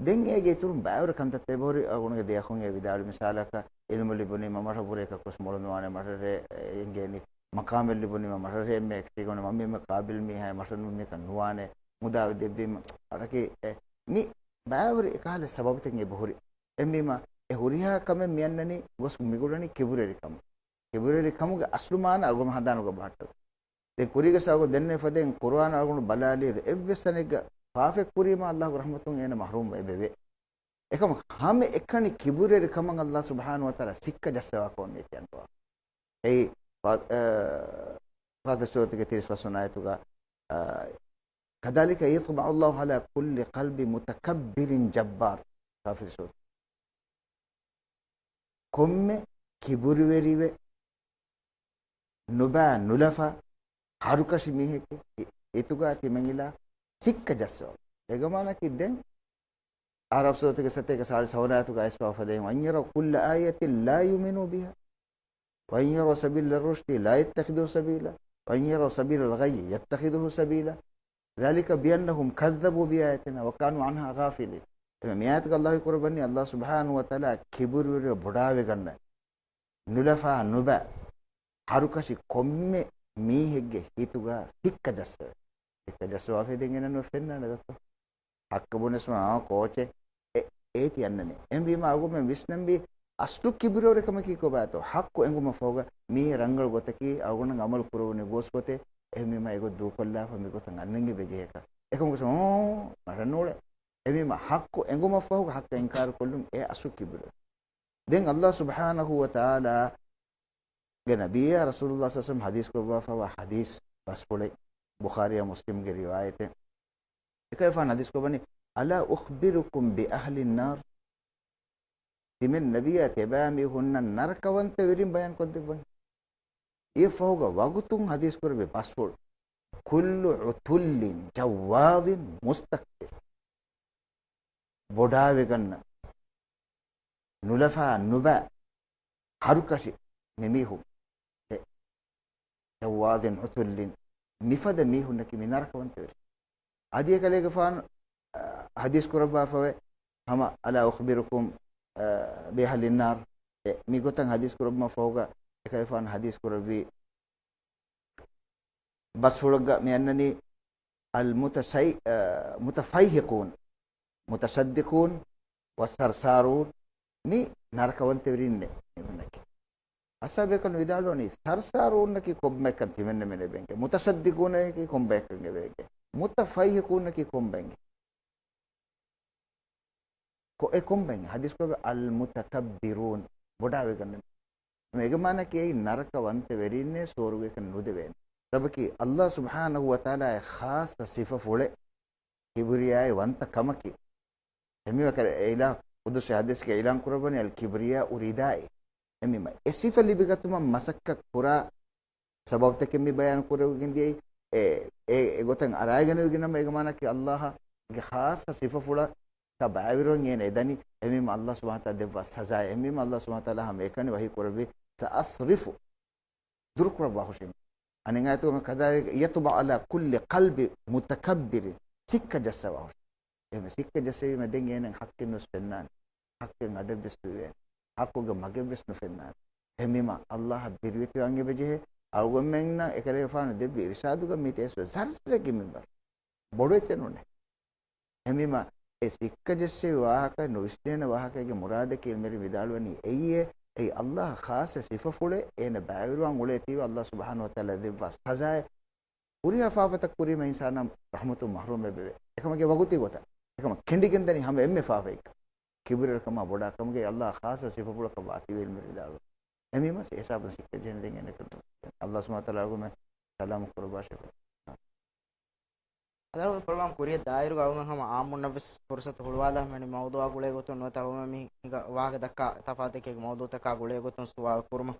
ދެން އޭގެ އިތުރުން ބައިވަރު ކަންތައްތައް އެބަހުރި. އަޅުގަނޑުގެ ދެ އަޚުން އެ ވިދާޅުވި މިސާލަކަށް އިލްމު ލިބުނީމަ މަށަށް ވުރެ އެކަކުވެސް މޮޅު ނުވާނެ، މަށަށޭ އެނގޭނީ. މަޤާމެއް ލިބުނީމަ މަށަށޭ އެންމެ އެކްޓީގަނެ މަ މީމެ ޤާބިލް މީހާ މަށަށް ނޫން މީކަން ނުވާނެ. މުދާ ދެއްވީމަ އަޑަކީ އެ މި ބައިވަރު އެކަހަލަ ސަބަބުތައް އެބަހުރި. އެހެންވީމަ އެ ހުރިހާ ކަމެއް މިއަންނަނީ ގޮސް މިގުޅަނީ ކިބުރުވެރިކަމުން. ކިބުރުވެރިކަމުގެ އަސްލު މާނަ އަޅުގަނޑު ހަނދާނުގަ ބަހައްޓަ. ދެން ކުރީގަ ސަބަބު ދެންނެވި ފަދައިން ޤުރުއާން އަޅުގަނޑު ބަލާލިއިރު އެއްވެސް ތަނެއްގަ ފާފައެއް ކުރީމަ ﷲގެ ރަޙްމަތުން އޭނަ މަޙްރޫމް ވެ އެބަވޭ. އެކަމަކު ހަމައެކަނި ކިބުރުވެރިކަމަށް ﷲ ސުބްޙާނަހޫ ވަތަޢާލާ ސިއްކަ ޖައްސަވާ ކަމަށް މި ކިޔަން ގޮވާ. އެއީ ފާ-، އަ، ފާތިޙަ ސޫރަތުގެ ތިރީސް ފަސްވަނަ އާޔަތުގަ، އަ، كذلك يطبع الله على كل قلب متكبر جبار. ކާފިރު ސޫރަތު. ކޮންމެ ކިބުރުވެރިވެ، ނުބައި ނުލަފާ، ހަރުކަށި މީހެއްގެ ހި-، ހިތުގަ ތިމަން އިލާ ސިއްކަ ޖައްސަވާ. އޭގެ މާނައަކީ ދެން އަޢްރާފް ސޫރަތުގެ ސަތޭކަ ސާޅީސް ހަވަނަ އާޔަތުގަ އައިސްފަވާ ފަދައިން، "وإن يروا كل آية لا يؤمنوا بها وإن يروا سبيل الرشد لا يتخذوه سبيلا وإن يروا سبيل الغي يتخذوه سبيلا ذلك بأنهم كذبوا بآياتنا وكانوا عنها غافلين." އެމެ މި އާޔަތުގަ ﷲ ކުރައްވަނީ ﷲ ސުބްޙާނަހޫ ވަތަޢާލާ ކިބުރުވެރިވެ ބޮޑާވެގަންނަ ނުލަފާ ނުބަ ހަރުކަށި ކޮންމެ މީހެއްގެ ހިތުގަ ސިއްކަ ޖައްސަވެ. ސިއްކަ ޖައްސަވާފައި ދެން އޭނަ ނުފެންނާނެ ދައްތޯ. ހައްޤަ ބުނެސް މާ ކޯޗެއް އެ-، އޭތި އަންނަނީ. އެހެންވީމަ އަޅުގަނޑުމެން ވިސްނަންވީ އަސްލު ކިބުރުވެރިކަމަކީ ކޮބާތޯ؟ ހައްޤު އެނގުމަށް ފަހުގަ މީ ރަނގަޅު ގޮތަކީ އަޅުގަނޑަށް އަމަލު ކުރެވުނީ ގޯސް ގޮތެއް. އެހެންވީމަ އެގޮތް ދޫކޮށްލާފަ މިގޮތަށް އަންނަން އެބަޖެހޭކަށް. އެކަމަކު އޯ މަށަށް ނޫޅޭ. އެހެންވީމަ ހައްޤު އެނގުމަށް ފަހުގަ ހައްޤަށް އިންކާރު ކޮށްލުން އެ އަސްލު ކިބުރު. ދެން ﷲ ސުބްޙާނަހޫ ވަތަޢާލާގެ ނަބިއްޔާ ރަސޫލުﷲ ޞައްލަﷲު ޢަލައިހި ވަސައްލަމަ ޙަދީޘް ކުރައްވާފައިވާ ޙަދީޘް ބަސްފުޅެއް، ބުޚާރީއާ މުސްލިމްގެ ރިވާޔަތެއް. އެކަލޭގެފާނު ޙަދީޘް ކުރައްވަނީ، "ألا أخبركم بأهل النار؟" ތިމަން ނަބިއްޔާ ތިޔަބައިމީހުންނަށް ނަރަކަވަންތަ ވެރިން ބަޔާން ކޮށްދެއްވަން. އެއަށްފަހުގަ ވަގުތުން ޙަދީޘް ކުރެއްވި ބަސްފުޅު، "كل عتل جواظ مستكبر." ބޮޑާވެގަންނަ، ނުލަފާ ނުބަ ހަރުކަށި މި މީހުން. އެ، جواظ عتل، މިފަދަ މީހުންނަކީ މި ނަރަކަވަންތަވެރި. އަދި އެކަލޭގެފާނު، އަ، ޙަދީޘް ކުރައްވާފަވެ، ހަމަ، "ألا أخبركم، އަ، بأهل النار؟" އެ، މި ގޮތަށް ޙަދީޘް ކުރައްވުމަށް ފަހުގަ އެކަލޭގެފާނު ޙަދީޘް ކުރެއްވި ބަސްފުޅަށްގަ މި އަންނަނީ، "المتشي-، އަ، متفيهقون، متصدقون، والصرصارون." މި ނަރަކަވަންތަވެރިންނޭ މީހުންނަކީ. އަސްހާބު ބޭކަލުން ވިދާޅުވަނީ، ސަރްސާރޫންނަކީ ކޮންބައެއްކަން ތިމެންނަމެން އެބައިނގޭ. މުތަޝައްދިޤޫނަކީ ކޮންބައެއްކަން އެބައިނގޭ. މުތަފައްހިޤޫނަކީ ކޮންބައިނގޭ. ކޮ-، އެ ކޮންބައިނގޭ؟ ޙަދީޘް ކުރެއްވި އަލްމުތަކައްބިރޫން، ބޮޑާވެގަންނަ. އެގެ މާނައަކީ އެއީ ނަރަކަވަންތަ ވެރީންނޭ ސުވަރުގެއަކަށް ނުދެވޭނެ. ސަބަބަކީ ﷲ ސުބްޙާނަހޫ ވަތަޢާލާ އެ ޚާއްޞަ ސިފަފުޅެއް ކިބްރިޔާއި ވަންތަކަމަކީ. އެހެންވީމަ އެކަލޭ އިލާ ޤުދުސީ ޙަދީޘްގެ އިޢުލާން ކުރައްވަނީ އަލް ކިބްރިޔާއު ރިދާއީ. އެހެންވީމަ އެ ސިފަ ލިބިގަތުމަށް މަސައްކަތް ކުރާ ސަބަބުތަކެއް މި ބަޔާން ކުރެވިގެން ދިޔައީ. އެ، އެ، އެ ގޮތަށް އަރާގެން އޮތްގެނަމަ އޭގެ މާނައަކީ ﷲ ގެ ޚާއްޞަ ސިފަފުޅަކަށް ބައިވެރިވަން އޭނަ އެދަނީ. އެހެންވީމަ ﷲ ސުބްޙާނަހޫ ވަތަޢާލާ ދެއްވާ ސަޒާ. އެހެންވީމަ ﷲ ސުބްޙާނަހޫ ވަތަޢާލާ ހަމައެކަނި ވަޙީ ކުރެއްވި، ސައަޞްރިފު، ދުރުކުރައްވާހުށީމަ. އަނެއް އާޔަތުގަ ކަދާލިކަ يطبع على كل قلب متكبر، ސިއްކަ ޖައްސަވާހުށީ. އެހެންވެ ސިއްކަ ޖައްސެވީމަ ދެން އޭނަ ޙައްޤެއް ނުވެސް ފެންނާނެ. ޙައްޤެއް އަޑެއްވެސް ނުވެވޭނެ. ޙައްޤުގެ މަގެއްވެސް ނުފެންނާނެ. އެހެންވީމަ ﷲ އަށް ބިރުވެތިވާން އެބަޖެހޭ. އަޅުގަނޑުމެންނަށް އެކަލޭގެފާނު ދެއްވި އިރުޝާދުގަ މި ތޭސްވެ ޒައްރައަކީ މިންވަރު ބޮޑު އެއްޗެއް ނޫނޭ. އެހެންވީމަ އެ ސިއްކަ ޖެއްސެވި ވާހަކަ ނުވިސްނޭނެ ވާހަކައިގެ މުރާދަކީ އިލްމުވެރިން ވިދާޅުވަނީ އެއީ، އެއީ ﷲ އަށް ޚާއްޞަ ސިފަފުޅެއް އޭނަ ބައިވެރިވާން އުޅޭތީވެ ﷲ ސުބްޙާނަހޫ ވަތަޢާލާ ދެއްވާ ސަޒާއެއް. ހުރިހާ ފާފަތައް ކުރީމަ އިންސާނާ ރަޙްމަތުން މަޙްރޫމް ވެއްޖެ. އެކަމަކީ ވަގުތީ ގޮތަށް. އެކަމަ ކެނޑިގެންދަނީ ހަމަ އެންމެ ފާފައެއްގަ. ކިބުރުވެރިކަމާ ބޮޑާކަމުގެ ﷲ އަށް ޚާއްޞަ ސިފަފުޅަކަށް ވާތީވެ އިލްމުވެރިން ވިދާޅުވޭ. އެހެންވީމަ އެ ހިސާބުން ސިއްކަ ޖެހޭނެ ދެން އޭނަ ކަން. ﷲ ސުބްޙާނަހޫ ވަތަޢާލާ އަޅުގަނޑުމެން ސަލާމަތް ކުރައްވާށި. އަދި ޕްރޮގްރާމް ކުރިއަށް ދާއިރުގަ އަޅުގަނޑު ހަމަ އާއްމުންނަށްވެސް ފުރުޞަތު ހުޅުވާލާ މިވަނީ މައުޟޫޢާ ގުޅޭ ގޮތުން ނުވަތަ އަޅުގަނޑު މި ހިނގާ ވާހަކަ ދައްކާ ތަފާތު އެކި އެކި މައުޟޫޢުތަކާ ގުޅޭ ގޮތުން ސުވާލު ކުރުމަށް.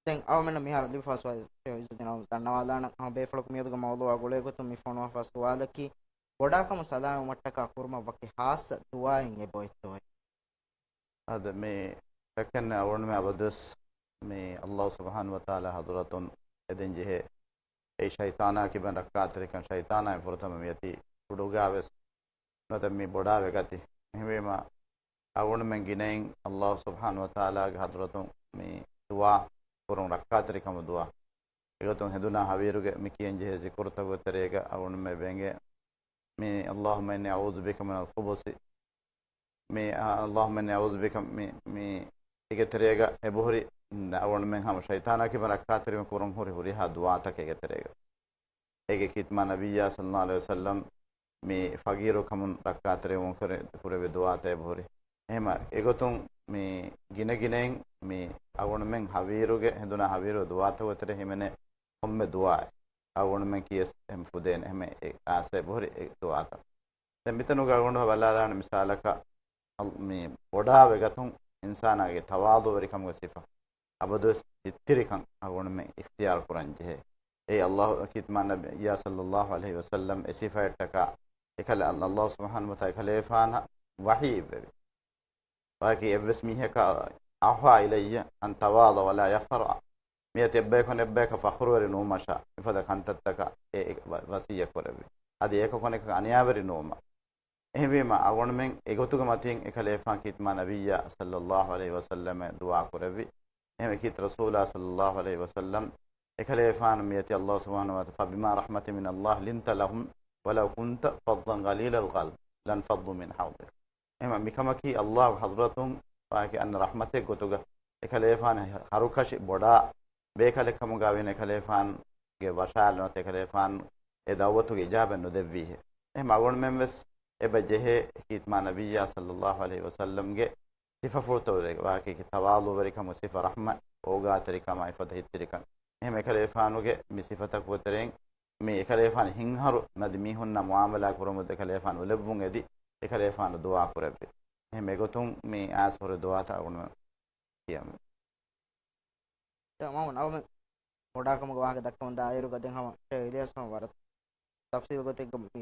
ދެން އަޅުގަނޑަށް މިހާރު ލިބިފަ ސުވާލު އިއްޒަތްދީން އަޅުގަނޑު ދަންނަވާލާނަން. ހަމަ ބޭފުޅަކު މިއަދުގެ މައުޟޫޢާ ގުޅޭ ގޮތުން މި ފޮނުވާފަ ސުވާލަކީ، ބޮޑާކަމުން ސަލާމަތްވުމަށްޓަކާ ކުރުމަށް ވަކި ޚާއްޞަ ދުޢާއެއް އެބައޮތްތޯއޭ؟ އާދެ، މި ޝައްކެއް ނެތް އަޅުގަނޑުމެން އަބަދުވެސް މި ﷲ ސުބްޙާނަހޫ ވަތަޢާލާ ޙަޟްރަތުން އެދެން ޖެހޭ އެއީ ޝައިޠާނާ ކިބައިން ރައްކާތެރިކަން. ޝައިޠާނާ އެންމެ ފުރަތަމަ މިއޮތީ އުޑުގަވެސް ނުވަތަ މި ބޮޑާވެގަތީ. އެހެންވީމަ އަޅުގަނޑުމެން ގިނައިން ﷲ ސުބްޙާނަހޫ ވަތަޢާލާގެ ޙަޟްރަތުން މި ދުޢާ ކުރުން، ރައްކާތެރިކަމުގެ ދުޢާ. އެގޮތުން ހެނދުނާ ހަވީރުގެ މި ކިޔަން ޖެހޭ ޒިކުރުތަކުގެ ތެރޭގަ އަޅުގަނޑުމެން އެބަ އެނގޭ މި اللهم إني أعوذ بك من الخبث، މި، އާ، اللهم إني أعوذ بك، މި، މި އޭގެ ތެރޭގަ އެބަހުރި އަޅުގަނޑުމެން ހަމަ ޝައިޠާނާ ކިބައިން ރައްކާތެރިވުން ކުރަން ހުރި ހުރިހާ ދުޢާތަކެއް އޭގެ ތެރޭގަ. އޭގެ ޚިތްމާ ނަބިއްޔާ ޞައްލައްލާހު ޢަލައިހި ވަސައްލަމް މި ފަގީރުކަމުން ރައްކާތެރިވުން ކުރެ-، ކުރެއްވި ދުޢާތައް އެބަހުރި. އެހެމަ އެގޮތުން މި ގިނަގިނައިން މި އަޅުގަނޑުމެން ހަވީރުގެ ހެނދުނާ ހަވީރު ދުޢާތަކުގެ ތެރޭ ހިމެނޭ ކޮންމެ ދުޢާއެއް އަޅުގަނޑުމެން ކިޔަސް އެހެން ފުދޭނެ. އެހެމަ އެ އާސަ އެބަހުރި އެ ދުޢާތައް. ދެން މިތަނުގަ އަޅުގަނޑު ބަލާލާނެ މިސާލަކަށް، އަލް-، މި ބޮޑާވެގަތުން އިންސާނާގެ ތަވާޟުޢުވެރިކަމުގެ ސިފަ އަބަދުވެސް ހިތްތިރިކަން އަޅުގަނޑުމެން އިޚްތިޔާރު ކުރަން ޖެހޭ. އެއީ ﷲ ޚިތްމާ ނަބިއްޔާ ޞައްލައްލާހު ޢަލައިހި ވަސައްލަމް އެ ސިފައަށްޓަކާ އެކަލޭ ﷲ ސުބްޙާނަހޫ ވަތަޢާލާ އެކަލޭގެފާނަށް ވަޙީ އިއްވެވި. ވަކި އެއްވެސް މީހަކަށް، أوحى إلي أن تواضع ولا يفخر، މިއޮތީ އެއްބަޔަކު އަނެއްބަޔަކަށް ފަޚުރުވެރި ނުވުމަށާ، މިފަދަ ކަންތައްތަކަށް އެ، އެ ވަ-، ވަޞިއްޔަތް ކުރެއްވި. އަދި އެކަކު އަނެކަކަށް އަނިޔާވެރި ނުވުމަށް. އެހެންވީމަ އަޅުގަނޑުމެން އެގޮތުގެ މަތިން އެކަލޭގެފާން ޚިތްމާ ނަބިއްޔާ ޞައްލައްލާހު ޢަލައިހި ވަސައްލަމަށް ދުޢާ ކުރެއްވި. އެހެންވެ ކީރިތި ރަސޫލާ ޞައްލައްލާހު ޢަލައިހި ވަސައްލަމް އެކަލޭގެފާނު މިއޮތީ ﷲ ސުބްޙާނަހޫ ވަތަޢާލާ، فبما رحمة من الله لنت لهم ولو كنت فظا غليظ القلب لانفضوا من حولك. އެހެންވެ މިކަމަކީ ﷲ ގެ ޙަޟްރަތުން ވާކި އަންނަ ރަޙްމަތެއް ގޮތުގަ އެކަލޭގެފާނު ހަރުކަށި ބޮޑާ ބޭކަލެއް ކަމުގަ ވީނަމަ އެކަލޭގެފާނުގެ ވަށާލުން ނުވަތަ އެކަލޭގެފާނު އެ ދަޢުވަތުގެ އިޖާބަ ނުދެއްވީހެއް. އެހެން އަޅުގަނޑުމެން ވެސް އެބަ ޖެހޭ ޚިތްމާ ނަބިއްޔާ ޞައްލައްލާހު ޢަލައިހި ވަސައްލަމްގެ ސިފަފުޅުތައް ވާކީ ތަވާޟުޢުވެރިކަމުގެ ސިފަ، ރަޙްމަ، އޯގާތެރިކަމާ މިފަދަ ހިތްތިރިކަން. އެހެން އެކަލޭގެފާނުގެ މި ސިފަތަކުގެ ތެރެއިން މި އެކަލޭގެފާނު ހިތްހަރު ނަދި މީހުންނާ މުޢާމަލާތް ކުރުމުން އެކަލޭގެފާނު އުޅެއްވުން އެދި، އެކަލޭގެފާނު ދުޢާ ކުރެއްވި. އެހެން އެގޮތުން މި އާޔަތް ހުރި ދުޢާތައް އަޅުގަނޑުމެން ކިޔަމު. އެ މައުމޫން އަޅުގަނޑު ބޮޑާކަމުގެ ވާހަކަ ދައްކަމުން ދާއިރުގަ ދެން ހަމަ ޝޭޚް އިލްޔާސް ހަމަ ވަރަށް ތަފްޞީލު ގޮތެއްގަ މި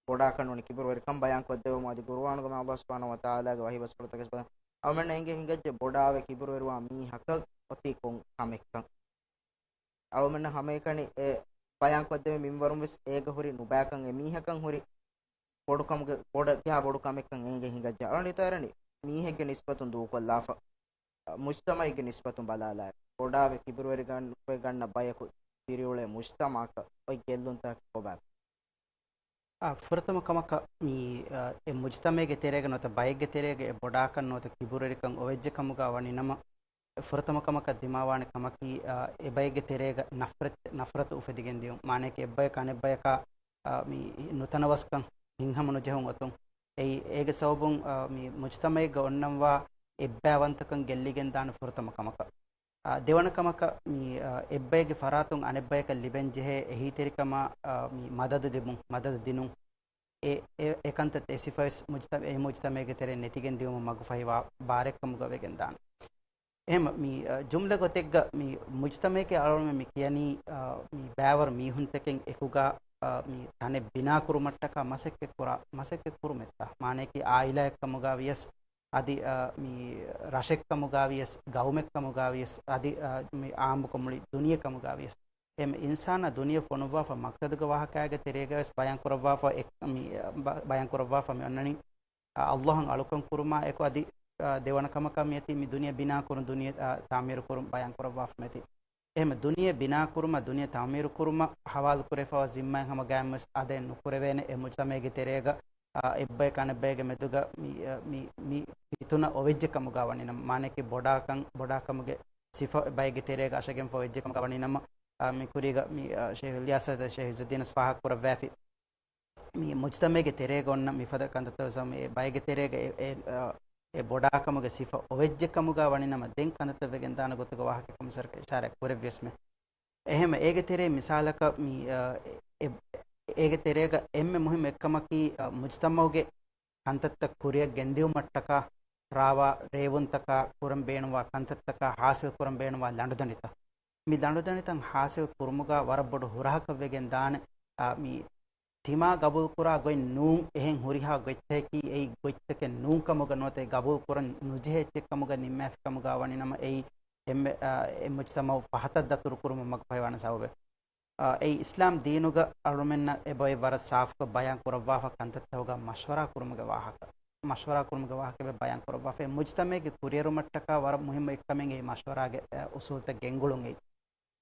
ބޮޑާކަން ނޫނީ ކިބުރުވެރިކަން ބަޔާން ކޮށްދެވުމުން އަދި ޤުރުއާނުގަ މި ﷲ ސުބްޙާނަހޫ ވަތަޢާލާގެ ވަޙީ ބަސްފުޅުތަކެއް ބަލަން. އަޅުގަނޑަށް އެނގޭ ހިނގައްޖެ ބޮޑާވެ ކިބުރުވެރިވާ މީހަކަށް އޮތީ ކޮން ކަމެއްކަން. އަޅުގަނޑަށް ހަމައެކަނި އެ ބަޔާން ކޮށްދެވޭ މިންވަރުން ވެސް އޭގަ ހުރި ނުބައިކަން އެ މީހަކަށް ހުރި ބޮޑު ކަމުގެ، ބޮޑަށް ކިހާ ބޮޑު ކަމެއްކަން އޭގެ ހިނގައްޖެ. އަޅުގަނޑު ހިތަށް އަރަނީ މީހެއްގެ ނިސްބަތުން ދޫކޮށްލާފަ، މުޖްތަމަޢެއްގެ ނިސްބަތުން ބަލާލާ، ބޮޑާވެ ކިބުރުވެރި ގަން-، ވެ ގަންނަ ބަޔަކު ދިރިއުޅޭ މުޖްތަމަޢަކަށް އޮތް ގެއްލުންތަކަކީ ކޮބާކަން؟ އާ، ފުރަތަމަ ކަމަކަށް މި، އާ، އެ މުޖްތަމަޢެއްގެ ތެރޭގަ ނުވަތަ ބައެއްގެ ތެރޭގަ އެ ބޮޑާކަން ނުވަތަ ކިބުރުވެރިކަން އޮވެއްޖެ ކަމުގަ ވަނީ ނަމަ، ފުރަތަމަ ކަމަކަށް ދިމާވާނެ ކަމަކީ، އާ، އެބައެއްގެ ތެރޭގަ ނަފްރަތް، ނަފްރަތު އުފެދިގެން ދިޔުން. މާނަޔަކީ އެއްބަޔަކު އަނެއްބަޔަކާ، އާ، މި ނުތަނަވަސްކަން، ހިތްހަމަނުޖެހުން އޮތުން. އެއީ، އޭގެ ސަބަބުން، އާ، މި މުޖްތަމައެއްގަ އޮންނަންވާ އެއްބައިވަންތަކަން ގެއްލިގެން ދާނެ ފުރަތަމަ ކަމަކަށް. އާ، ދެވަނަ ކަމަކަށް މި، އާ، އެއްބައެއްގެ ފަރާތުން އަނެއްބަޔަކަށް ލިބެން ޖެހޭ އެހީތެރިކަމާ، އާ، މި މަދަދު ދެމުން، މަދަދު ދިނުން. އެ، އެ، އެ ކަންތައް އެ ސިފަވެސް މުޖްތަ-، އެ މުޖްތަމައެއްގެ ތެރެއިން ނެތިގެން ދިޔުމަށް މަގުފަހިވާ ބާރެއްކަމުގަ ވެގެން ދާނެ. އެހެން މި، އަ، ޖުމްލަ ގޮތެއްގަ މި މުޖްތަމައެކޭ އަޅުގަނޑުމެން މި ކިޔަނީ، އަ، މި ބައިވަރު މީހުންތަކެއް އެކުގަ، އަ، މި ތަނެއް ބިނާކުރުމަށްޓަކާ މަސައްކަތްކުރާ، މަސައްކަތްކުރުމެއްތާ. މާނަޔަކީ އާއިލާއެއްކަމުގަ ވިޔަސް، އަދި، އަ، މި ރަށެއްކަމުގަ ވިޔަސް، ގައުމެއްކަމުގަ ވިޔަސް، އަދި، އަ، މި އާއްމުކޮށް މުޅި ދުނިޔެކަމުގަ ވިޔަސް. އެ އިންސާނާ ދުނިޔެ ފޮނުއްވާފަ މަޤްޞަދުގެ ވާހަކައިގެ ތެރޭގަވެސް ބަޔާން ކުރައްވާފަ އެ-، މި، އަ، ބަ-، ބަޔާން ކުރައްވާފަ މި އޮންނަނީ، އަ، އައްލާހަށް އަޅުކަން ކުރުމާ އެކު އަދި، އަ، ދެވަނަ ކަމަކަށް މިއޮތީ މި ދުނިޔެ ބިނާކުރުން، ދުނިޔެ، އަ، ތަޢުމީރު ކުރުން ބަޔާން ކުރައްވާފަ މިއޮތީ. އެހެން ދުނިޔެ ބިނާކުރުމަށް، ދުނިޔެ ތަޢުމީރު ކުރުމަށް ހަވާލު ކުރެވިފައިވާ ޒިންމާއެއް ހަމަ ގައިމުވެސް އަދައެއް ނުކުރެވޭނެ. އެ މުޖްތަމައެއްގެ ތެރޭގަ، އަ، އެއްބަޔަކާ އަނެއްބައެއްގެ މެދުގަ މި، އަ، މި، މި ފިތުނަ އޮވެއްޖެ ކަމުގަ ވަނީނަމަ، މާނަޔަކީ ބޮޑާކަން، ބޮޑާކަމުގެ ސިފަ ބައެއްގެ ތެރޭގަ އަށަގެންފަ އޮވެއްޖެ ކަމުގަ ވަނީނަމަ، އަ، މި ކުރީގަ މި، އަ، ޝޭޚް އިލްޔާސް އަދި ޝޭޚް އިއްޒުއްދީނަސް ފާހަގަ ކުރައްވާފި. މި މުޖްތަމައެއްގެ ތެރޭގަ އޮންނަ މިފަދަ ކަންތައްތައް ވެސް އެ ބައެއްގެ ތެރޭގަ އެ، އެ، އަ، އެ ބޮޑާކަމުގެ ސިފަ އޮވެއްޖެ ކަމުގަ ވަނީނަމަ، ދެން ކަންތައްތައް ވެގެން ދާނެ ގޮތުގެ ވާހަކަ ކަމަށް ސަރުކާރު އިޝާރާތް ކުރެއްވިޔަސްމެ. އެހެން އޭގެ ތެރޭ މިސާލަކަށް މި، އަ، އެ، އޭގެ ތެރޭގަ އެންމެ މުހިއްމު އެއްކަމަކީ، އަ، މުޖްތަމައުގެ ކަންތައްތައް ކުރިއަށް ގެންދިއުމަށްޓަކާ، ރާވާ ރޭވުންތަކާ، ކުރަން ބޭނުންވާ ކަންތައްތަކާ، ހާސިލް ކުރަން ބޭނުންވާ ލަނޑުދަނޑިތައް. މި ލަނޑުދަނޑިތައް ހާސިލް ކުރުމުގަ ވަރަށް ބޮޑު ހުރަހަކަށް ވެގެން ދާނެ، އާ، މި ތިމާ ގަބޫލުކުރާ ގޮތް ނޫން، އެހެން ހުރިހާ ގޮތްތަކަކީ އެއީ ގޮތްތަކެއް ނޫން ކަމުގަ ނުވަތަ އެ ގަބޫލު ކުރަން ނުޖެހޭ އެއްޗެއް ކަމުގަ ނިންމާފި ކަމުގަ ވަނީނަމަ އެއީ އެންމެ، އާ، އެ މުޖްތަމައު ފަހަތަށް ދަތުރު ކުރުމަށް މަގުފަހިވާނެ ސަބަބެއް. އާ، އެއީ އިސްލާމް ދީނުގަ އަޅުމެންނަށް އެބައޮތް ވަރަށް ސާފުކޮށް ބަޔާން ކުރައްވާފަ ކަންތައްތަކުގަ މަޝްވަރާ ކުރުމުގެ ވާހަކަ، މަޝްވަރާ ކުރުމުގެ ވާހަކަ އެބަ ބަޔާން ކުރައްވާފަ. އެ މުޖްތަމައެއްގެ ކުރިއެރުމަށްޓަކާ ވަރަށް މުހިއްމު އެއްކަމެއް އެއީ މަޝްވަރާގެ، އަ، އުސޫލުތައް ގެންގުޅުން އެއީ.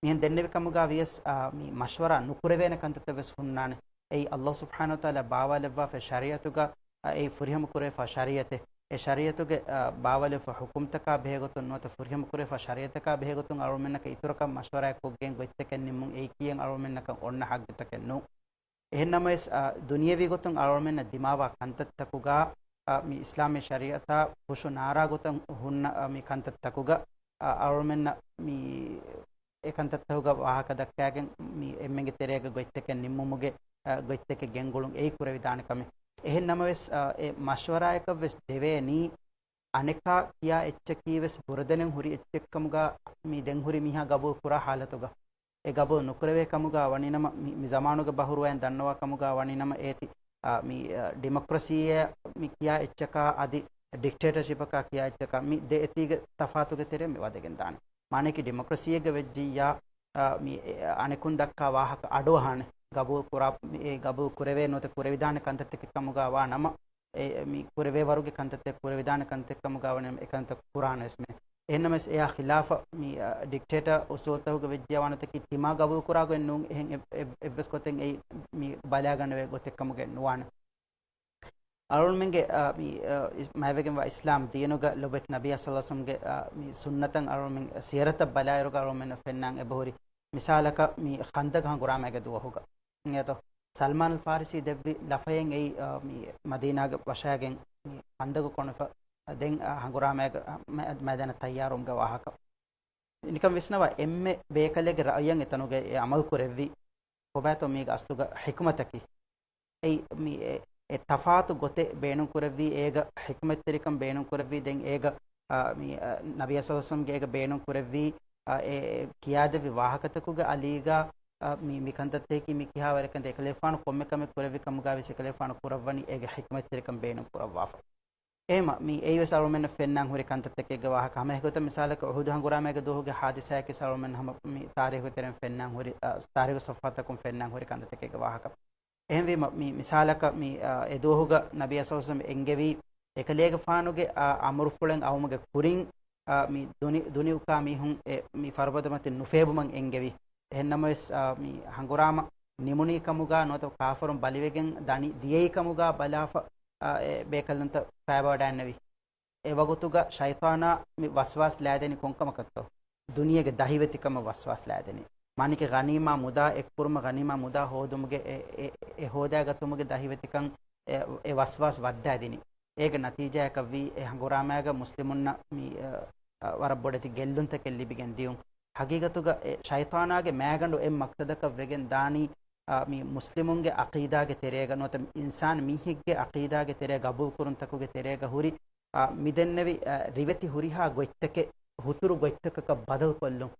މިހެން ދެންނެވި ކަމުގަ ވިޔަސް، އާ، މި މަޝްވަރާ ނުކުރެވޭނެ ކަންތައްތައް ވެސް ހުންނާނެ. އެއީ އައްލާހު ސުބްޙާނަހު ވަތަޢާލާ ބާވާލެއްވާފައި ޝަރީޢަތުގަ، އަ، އެއީ ފުރިހަމަ ކުރެވިފަ ޝަރީޢަތެއް. އެ ޝަރީޢަތުގެ، އަ، ބާވާލެވިފަ ޙުކުމްތަކާ ބެހޭގޮތުން ނުވަތަ ފުރިހަމަ ކުރެވިފަ ޝަރީޢަތަކާ ބެހޭގޮތުން އަޅުމެންނަކަށް އިތުރަކަށް މަޝްވަރާއެއް ކޮށްގެން ގޮތްތަކެއް ނިންމުން އެއީ ކިޔަން އަޅުމެންނަކަށް އޮންނަ ޙައްޤުތަކެއް ނޫން. އެހެން ނަމަވެސް، އަ، ދުނިޔެވީ ގޮތުން އަޅުމެންނަށް ދިމާވާ ކަންތައްތަކުގަ، އަ، މި އިސްލާމީ ޝަރީޢަތާ ފުށު ނާރާ ގޮތަށް ހުންނަ، އަ، މި ކަންތައްތަކުގަ، އަ، އަޅުމެންނަށް މި އެ ކަންތައްތަކުގަ ވާހަކަ ދައްކާގެން މި އެންމެންގެ ތެރޭގަ ގޮތްތަކެއް ނިންމުމުގެ، އަ، ގޮތްތަކެއް ގެންގުޅުން އެއީ ކުރެވިދާނެ ކަމެއް. އެހެން ނަމަވެސް، އަ، އެ މަޝްވަރާއަކަށް ވެސް ދެވޭނީ އަނެކާ ކިޔާ އެއްޗަކީ ވެސް ބުރަދެނެން ހުރި އެއްޗެއްކަމުގަ މި ދެން ހުރި މީހާ ގަބޫލު ކުރާ ޙާލަތުގަ. އެ ގަބޫލު ނުކުރެވޭ ކަމުގަ ވަނީނަމަ، މި، މި ޒަމާނުގެ ބަހުރުވައިން ދަންނަވާ ކަމުގަ ވަނީނަމަ އޭތި، އާ، މި، އާ، ޑިމޮކްރަސީއެއް މި ކިޔާ އެއްޗަކާ އަދި ޑިކްޓޭޓަރޝިޕަކާ ކިޔާ އެއްޗަކާ މި ދެ އެތީގެ ތަފާތުގެ ތެރެއަށް މި ވަދެގެން ދާނެ. މާނައަކީ ޑިމޮކްރަސީއެއްގަ ވެއްޖިއްޔާ، އާ، މި، އެ، އަނެކުން ދައްކާ ވާހަކަ އަޑުއަހާނެ. ގަބޫލު ކުރާ، އެ ގަބޫލު ކުރެވޭ ނުވަތަ ކުރެވިދާނެ ކަންތައްތަކެއް ކަމުގަ ވާ ނަމަ، އެ، މި ކުރެވޭ ވަރުގެ ކަންތައްތައް ކުރެވިދާނެ ކަންތައް ކަމުގަ ވަނީ އެ ކަންތައް ކުރާނެ ވެސް މެ. އެހެންނަމަވެސް އެއާ ޚިލާފަށް މި، އަ، ޑިކްޓޭޓަރ އުސޫލުތަކުގެ ވެއްޖެއްޔާ ވާނެތަކީ ތިމާ ގަބޫލު ކުރާ ގޮތް ނޫން. އެހެން އެއް، އެއް، އެއްވެސް ގޮތެއް އެއީ މި ބަލާގަނެވޭ ގޮތެއް ކަމުގެ ނުވާނެ. އަޅުމެންގެ، އަ، މި، އަ، އިސް، މާތްވެގެންވާ އިސްލާމް ދީނުގަ ލޮބުވެތި ނަބިއްޔާ ޞައްލަﷲު ޢަލައިހި ވަސައްލަމްގެ، އަ، މި ސުންނަތަށް އަޅުމެން ސިޔަރަތަށް ބަލާއިރުގަ އަޅުމެންނަށް ފެންނާން އެބަހުރި. މިސާލަކަށް މި ޚަންދަޤު ހަނގުރާމައިގެ ދުވަހުގަ. އިނގޭތޯ؟ ސަލްމާން އަލް ފާރިސީ ދެއްވި ލަފައެއް އެއީ، އަ، މި މަދީނާގެ ވަށާގެން މި ޚަންދަޤު ކޮނުފަ ދެން، އަ، ހަނގުރާމައިގެ، އަ، މަ-، މައިދާނަށް ތައްޔާރުވުމުގެ ވާހަކަ. ނިކަން ވިސްނަވާ، އެންމެ ބޭކަލެއްގެ ރައުޔަށް އެތަނުގައި އެ ޢަމަލު ކުރެއްވީ ކޮބާތޯ މީގެ އަސްލުގަ ޙިކުމަތަކީ؟ އެއީ މި އެ، އެ ތަފާތު ގޮތެއް ބޭނުން ކުރެއްވީ، އޭގަ ޙިކުމަތްތެރިކަން ބޭނުން ކުރެއްވީ، ދެން އޭގަ، އާ، މި، އާ، ނަބިއްޔާ ޞައްލަﷲު ޢަލައިހި ވަސައްލަމްގެ އޭގަ ބޭނުން ކުރެއްވީ، އާ، އެ، އެ ކިޔާދެއްވި ވާހަކަތަކުގެ އަލީގަ، އާ، މި، މި ކަންތައްތަކަކީ މި ކިހާވަރެއްކަން އެކަލޭގެފާނު ކޮންމެ ކަމެއް ކުރެއްވި ކަމުގަ ވިޔަސް އެކަލޭގެފާނު ކުރައްވަނީ އޭގެ ޙިކުމަތްތެރިކަން ބޭނުން ކުރައްވާފަ. އެހެމަ މި އެއީވެސް އަޅުމެންނަށް ފެންނާން ހުރި ކަންތައްތަކެއްގެ ވާހަކަ. ހަމަ އެގޮތަށް މިސާލަކަށް އުޙުދު ހަނގުރާމައިގެ ދުވަހުގެ ޙާދިސާއަކީ އަޅުމެން ހަމަ މި ތާރީޚުގެ ތެރެއިން ފެންނާން ހުރި، އަ، ތާރީޚު ޞަފްޙާތަކުން ފެންނާން ހުރި ކަންތައްތަކެއްގެ ވާހަކަ. އެހެންވީމަ މި މިސާލަކަށް މި، އަ، އެ ދުވަހުގަ ނަބިއްޔާ ޞައްލަﷲު ޢަލައިހި ވަސައްލަމް އެންގެވީ، އެކަލޭގެފާނުގެ، އަ، އަމުރުފުޅެއް އައުމުގެ ކުރިން، އަ، މި ދުނި-، ދުނިއުކާ މީހުން އެ މި ފަރުބަދަމަތިން ނުފޭބުމަށް އެންގެވީ. އެހެންނަމަވެސް، އަ، މި ހަނގުރާމަ ނިމުނީ ކަމުގަ ނުވަތަ ކާފަރުން ބަލިވެގެން ދަނީ ދިޔައީ ކަމުގަ ބަލާފަ، އަ، އެ ބޭކަލުންތައް ފައިބަވަޑައިންނެވި. އެ ވަގުތުގަ ޝައިޠާނާ މި ވަސްވާސް ލާދެނީ ކޮންކަމަކަށްތޯ؟ ދުނިޔޭގެ ދަހިވެތިކަމަށް ވަސްވާސް ލާދެނީ. މާނައަކީ ޣަނީމާ މުދާ އެއްކުރުމަށް، ޣަނީމާ މުދާ ހޯދުމުގެ އެ، އެ، އެ ހޯދާގަތުމުގެ ދަހިވެތިކަން އެ، އެ ވަސްވާސް ވައްދާދިނީ. އޭގެ ނަތީޖާއަކަށްވީ އެ ހަނގުރާމައިގަ މުސްލިމުންނަށް މި، އަ، އަ، ވަރަށް ބޮޑެތި ގެއްލުންތަކެއް ލިބިގެން ދިޔުން. ހަގީގަތުގަ އެ ޝައިޠާނާގެ މާގަނޑު އެއް މަޤްޞަދަކަށް ވެގެން ދާނީ، އާ، މި މުސްލިމުންގެ ޢަޤީދާގެ ތެރޭގަ ނުވަތަ އިންސާން މީހެއްގެ ޢަޤީދާގެ ތެރޭ ގަބޫލުކުރުންތަކުގެ ތެރޭގަ ހުރި، އާ، މިދެންނެވި، އާ، ރިވެތި ހުރިހާ ގޮތްތަކެއް ހުތުރު ގޮތްތަކަކަށް ބަދަލުކޮށްލުން.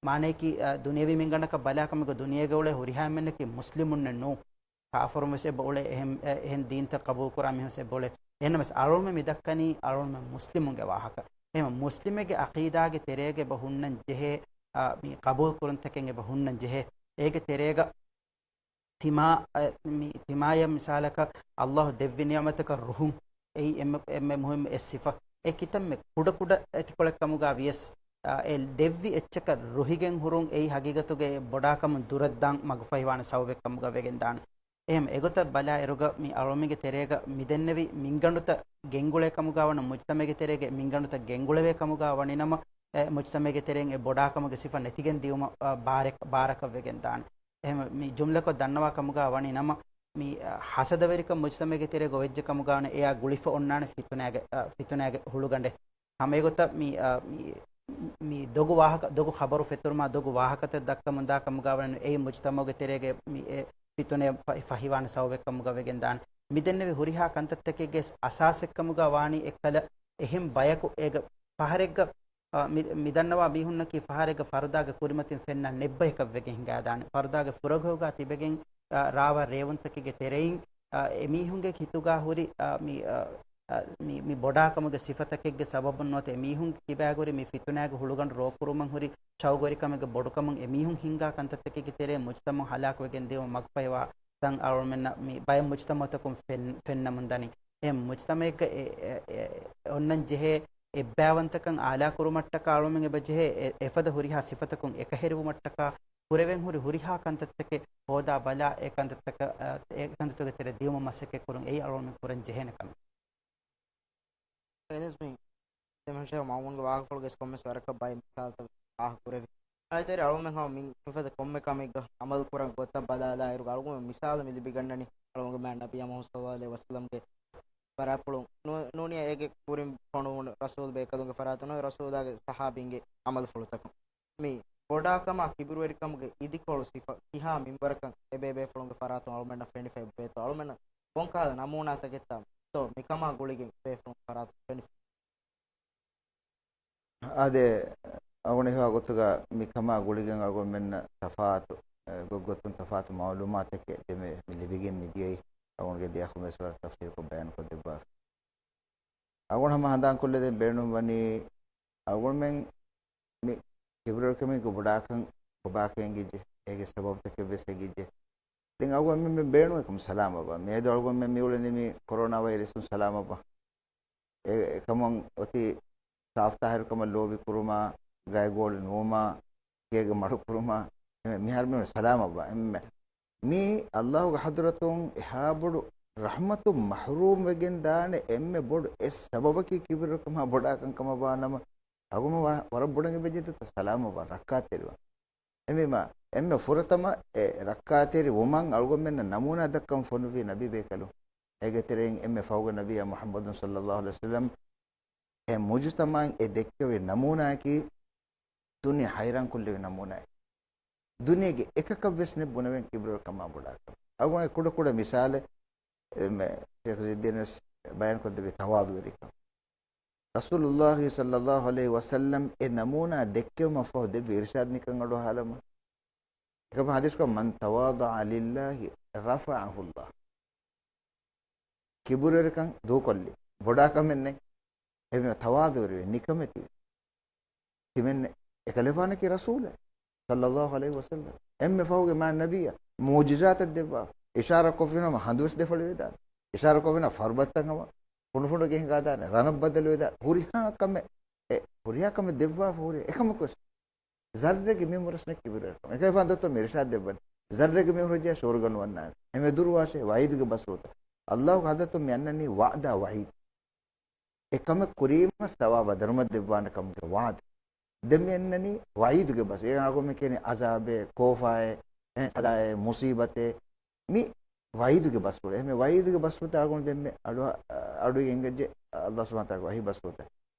މާނައަކީ، އާ، ދުނިޔެވީ މިންގަނޑަކަށް ބަލާކަމުގަ ދުނިޔޭގަ އުޅޭ ހުރިހާ އެންމެންނަކީ މުސްލިމުންނެއް ނޫން. ކާފަރުން ވެސް އެބަ އުޅޭ، އެހެން، އެ، އެހެން ދީންތައް ޤަބޫލުކުރާ މީހުން ވެސް އެބަ އުޅޭ. އެހެންނަމަވެސް އަޅުގަނޑުމެން މި ދައްކަނީ އަޅުގަނޑުމެން މުސްލިމުންގެ ވާހަކަ. އެހެން މުސްލިމެއްގެ ޢަޤީދާގެ ތެރޭގަ އެބަ ހުންނަން ޖެހޭ، އާ، މި ޤަބޫލުކުރުންތަކެއް އެބަ ހުންނަން ޖެހޭ. އޭގެ ތެރޭގަ ތިމާ، އަ، މި ތިމާޔަށް މިސާލަކަށް ﷲ ދެއްވި ނިޢުމަތަކަށް ރުހުން އެއީ އެންމެ، އެންމެ މުހިއްމު އެއް ސިފަ. އެ ކިތަންމެ ކުޑަކުޑަ އެތިކޮޅެއް ކަމުގަ ވިޔަސް، އަ، އެ ދެއްވި އެއްޗަކަށް ރުހިގެން ހުރުން އެއީ ހަގީގަތުގަ އެ ބޮޑާކަމުން ދުރަށްދާން މަގުފަހިވާނެ ސަބަބެއް ކަމުގަ ވެގެންދާނެ. އެހެން އެގޮތަށް ބަލާ އިރުގަ މި އަޅުގަނޑުމެންގެ ތެރޭގަ މިދެންނެވި މިންގަނޑުތައް ގެންގުޅޭ ކަމުގަ ވަނަ މުޖްތަމަޢެއްގެ ތެރޭގަ މިންގަނޑުތައް ގެންގުޅެވޭ ކަމުގަ ވަނިނަމަ، އެ މުޖްތަމަޢެއްގެ ތެރެއިން އެ ބޮޑާކަމުގެ ސިފަ ނެތިގެން ދިއުމަށް، އަ، ބާރެއް، ބާރަކަށް ވެގެން ދާނެ. އެހެން މި ޖުމްލަކޮށް ދަންނަވާ ކަމުގަ ވަނި ނަމަ، މި، އަ، ހަސަދަވެރިކަން މުޖްތަމަޢެއްގެ ތެރޭގަ އޮވެއްޖެ ކަމުގަ ވަނަ އެއާ ގުޅިފަ އޮންނާނެ ފިތުނާގެ، އަ، ފިތުނާގެ ހުޅުގަނޑެއް. ހަމަ އެގޮތަށް މި، އަ، މި، މި ދޮގު ވާހަކަ، ދޮގު ޚަބަރު ފެތުރުމާ ދޮގު ވާހަކަތައް ދައްކަމުން ދާ ކަމުގަ ވަނަ އެއީ މުޖްތަމަޢުގެ ތެރޭގެ މި އެ ފިތުނަ ފަ-، ފަހިވާނެ ސަބަބެއް ކަމުގަ ވެގެން ދާނެ. މިދެންނެވި ހުރިހާ ކަންތައްތަކެއްގެ އަސާސެއް ކަމުގަ ވާނީ އެއްކަލަ އެހެން ބަޔަކު އޭގަ ފަހަރެއްގަ އ، މި، މިދަންނަވާ މީހުންނަކީ ފަހަރެއްގަ ފަރުދާގެ ކުރިމަތިން ފެންނަން ނެއްބަޔަކަށް ވެގެން ހިނގާދާނެ. ފަރުދާގެ ފުރަގަހުގަ ތިބެގެން، އ، ރާވާ ރޭވުންތަކެއްގެ ތެރެއިން، އ، އެމީހުންގެ ހިތުގަ ހުރި، އ، މި، އ، އ، މި، މި ބޮޑާކަމުގެ ސިފަތަކެއްގެ ސަބަބުން ނުވަތަ އެމީހުން ކިބާގުރި މި ފިތުނާގެ ހުޅުގަނޑު ރޯކުރުމަށް ހުރި ޝައުގުވެރިކަމެއްގެ ބޮޑުކަމުން އެމީހުން ހިންގާ ކަންތައްތަކެއްގެ ތެރެއިން މުޖްތަމަޢު ހަލާކުވެގެން ދިޔުމަށް މަގުފަހިވާ ތަން އަޅުމެންނަށް މި ބައެއް މުޖްތަމަޢުތަކުން ފެން-، ފެންނަމުން ދަނީ. އެ މުޖްތަމަޢެއްގަ އެ، އެ، އެ، އޮންނަން ޖެހޭ އެއްބައިވަންތަކަން އާލާކުރުމަށްޓަކާ އަޅުމެން އެބަ ޖެހޭ އެ، އެފަދަ ހުރިހާ ސިފަތަކުން އެކަހެރިވުމަށްޓަކާ ކުރެވެން ހުރި ހުރިހާ ކަންތައްތަކެއް ހޯދާ ބަލާ، އެ ކަންތައްތަކަށް، އެ ކަންތައްތަކުގެ ތެރެ ދިޔުމަށް މަސައްކަތް ކުރުން އެއީ އަޅުމެން ކުރަން ޖެހޭނެ ކަމެއް. އެހެނަސް މި ދެމެހެން ޝޭޚް މައުމޫންގެ ވާހަކަފުޅުގެ ކޮންމެސް ވަރަކަށް ބައެއް މިސާލުތައް ފާހަގަކުރެވި. އާދެ، އަޅުމެން ހަމަ މި މިފަދަ ކޮންމެ ކަމެއްގަ އަމަލު ކުރަން ގޮތަށް ބަލާލާއިރު، އަޅުގަނޑު މިސާލު މި ލިބިގަންނަނީ އަޅުގަނޑުގެ މާތް ނަބިއްޔާ މުޙައްމަދު ޞައްލައްލާހު ޢަލައިހި ވަސައްލަމްގެ ވަރާފުޅުން ނޫ-، ނޫނީ އޭގެ ކުރިން ފޮނުވުނު ރަސޫލް ބޭކަލުންގެ ފަރާތުން ރަސޫލާގެ ޞަޙާބީންގެ އަމަލުފުޅުތަކުން. މި ބޮޑާކަމާ ކިބުރުވެރިކަމުގެ އިދިކޮޅު ސިފަ ކިހާ މިންވަރަކަށް އެބޭބޭފުޅުންގެ ފަރާތުން އަޅުމެންނަށް ފެނިފައި ވޭތޯ؟ އަޅުމެންނަށް ކޮންކަހަލަ ނަމޫނާތަކެއްތާ ތޯ މިކަމާ ގުޅިގެން ބޭފުޅުން ފަރާތުން ފެނިފަ؟ އާދެ، އަޅުގަނޑު ހިފާ ގޮތުގަ މިކަމާ ގުޅިގެން އަޅުގަނޑުމެންނަށް ތަފާތު، އެ، ގޮ-، ގޮތުން ތަފާތު މަޢުލޫމާތެކެއް ދެމެ މި ލިބިގެން މިދިޔައީ. އަޅުގަނޑުގެ ދެ އަޚުން ވެސް ވަރަށް ތަފްޞީލުކޮށް ބަޔާންކޮށްދެއްވާފަ. އަޅުގަނޑު ހަމަ ހަނދާންކޮށްލަދޭން ބޭނުންވަނީ، އަޅުގަނޑުމެން މި ކިބުރުވެރިކަމެއްގެ ބޮޑާކަން ކޮބާކަން އެނގިއްޖެ، އޭގެ ސަބަބުތަކެއް ވެސް އެނގިއްޖެ. ދެން އަޅުގަނޑުމެން މި ބޭނުން އެކަމު ސަލާމަތްވާ. މިއަދު އަޅުގަނޑުމެން މި އުޅެނީ މި ކޮރޯނާ ވައިރަސް ސަލާމަތްވާ. އެ، އެކަމުން އޮތީ ސާފްތާހިރުކަމަށް ލޯބި ކުރުމާ، ގައިގޯޅި ނުވުމާ، ގޭގެ މަޑު ކުރުމާ، އެ، މިހާރު މި ސަލާމަތްވާ. އެންމެ މީ ﷲގެ ޙަޟްރަތުން އެހާ ބޮޑު ރަޙްމަތުން މަޙްރޫމް ވެގެން ދާނެ އެންމެ ބޮޑު އެއް ސަބަބަކީ ކިބުރުވެރިކަމާ ބޮޑާކަން ކަމަށް ވާ ނަމަ، އަޅުގަނޑު ވަ-، ވަރަށް ބޮޑަށް އެބަޖެހޭ ސަލާމަތްވާން، ރައްކާތެރިވާން. އެހެންވީމާ، އެންމެ ފުރަތަމަ އެ ރައްކާތެރި ވުމަށް އަޅުގަނޑުމެންނަށް ނަމޫނާ ދައްކަން ފޮނުއްވީ ނަބީ ބޭކަލުން. އޭގެ ތެރެއިން އެންމެ ފަހުގެ ނަބިއްޔާ މުޙައްމަދު ޞައްލައްލާހު ޢަލައިހި ވަސައްލަމް އެ މުޖުތަމަޢަށް އެ ދެއްކެވި ނަމޫނާއަކީ ދުނިޔެ ހައިރާންކޮށްލެވި ނަމޫނާއެއް. ދުނިޔޭގެ އެކަކަށް ވެސް ނެތް ބުނެވެން ކިބުރުވެރިކަމާ ބޮޑާކަން. އަޅުގަނޑު ކުޑަ ކުޑަ މިސާލެއް، އެ، މެ، ޝޭޚް ޒިއްދީން ވެސް ބަޔާންކޮށްދެއްވި ތަވާޟުވެރިކަން. ރަސޫލުﷲ ޞައްލައްލާހު ޢަލައިހި ވަސައްލަމް އެ ނަމޫނާ ދެއްކެވުމަށް ފަހު ދެއްވި އިރުޝާދު ނިކަން އަޑުއަހާލަމާ. އެކަމަ ޙަދީޘްކޮށް، "مَنْ تَوَاضَعَ لِلَّهِ رَفَعَهُ اللَّهُ." ކިބުރުވެރިކަން ދޫކޮށްލި. ބޮޑާކަމެއް ނެތް. އެމެ ތަވާޟުވެރިވެ ނިކަމެތިވެ. ތިމެން އެކަލޭފާނަކީ ރަސޫލެއް ޞައްލައްލާހު ޢަލައިހި ވަސައްލަމް. އެންމެ ފަހުގެ މާތް ނަބިއްޔާ މުޢުޖިޒާތައް ދެއްވާ. އިޝާރާ ކޮށްފިނަމަ ހަނދުވެސް ދެފަޅިވެދާނެ. އިޝާރާ ކޮށްފިނަމަ ފަރުބަތަށް ހަމަ ފުނޑުފުނޑު ގެ ހިނގާދާނެ. ރަނަށް ބަދަލުވެދާނެ. ހުރިހާ ކަމެއް، އެ، ހުރިހާ ކަމެއް ދެއްވާފަ ހުރި އެކަމަކުވެސް ޒައްރެއްގެ މީހުން ވެސް ނެތް ކިބުރުވެރިކަމަށް. އެކަލޭފާނު ދޮތޯ މި އިރުޝާދު ދެއްވަނީ. ޒައްރެއްގެ މީހުން ހުރެއްޖެ ސުވަރުގަ ނުވަންނާނެ. އެމެ ދުރުވާށޭ ވަޢީދުގެ ބަސްފުޅުތައް. ﷲގެ ޙަޟްރަތުން މި އަންނަނީ ވަޢުދާ ވަޢީދު. އެކަމެއް ކުރީމަ ސަވާބަށް ދަރުމަ ދެއްވާނެ ކަމުގެ ވާދަ. ދެން މި އެންނަނީ ވައީދުގެ ބަސް. އޭގެ އަގުން މި ކިޔަނީ އަޒާބޭ، ކޯފާއޭ، އެ، ސަޒާއޭ، މުސީބަތޭ. މި ވައީދުގެ ބަސްފުޅު. އެހެން ވައީދުގެ ބަސްފުޅުތައް އަގުން ދެން މި އަޑު، އަޑު އެނގެއްޖެ އައްލާހު ސުބްޙާނަހު ވަތަޢާލާގެ ވަޙީ ބަސްފުޅުތައް.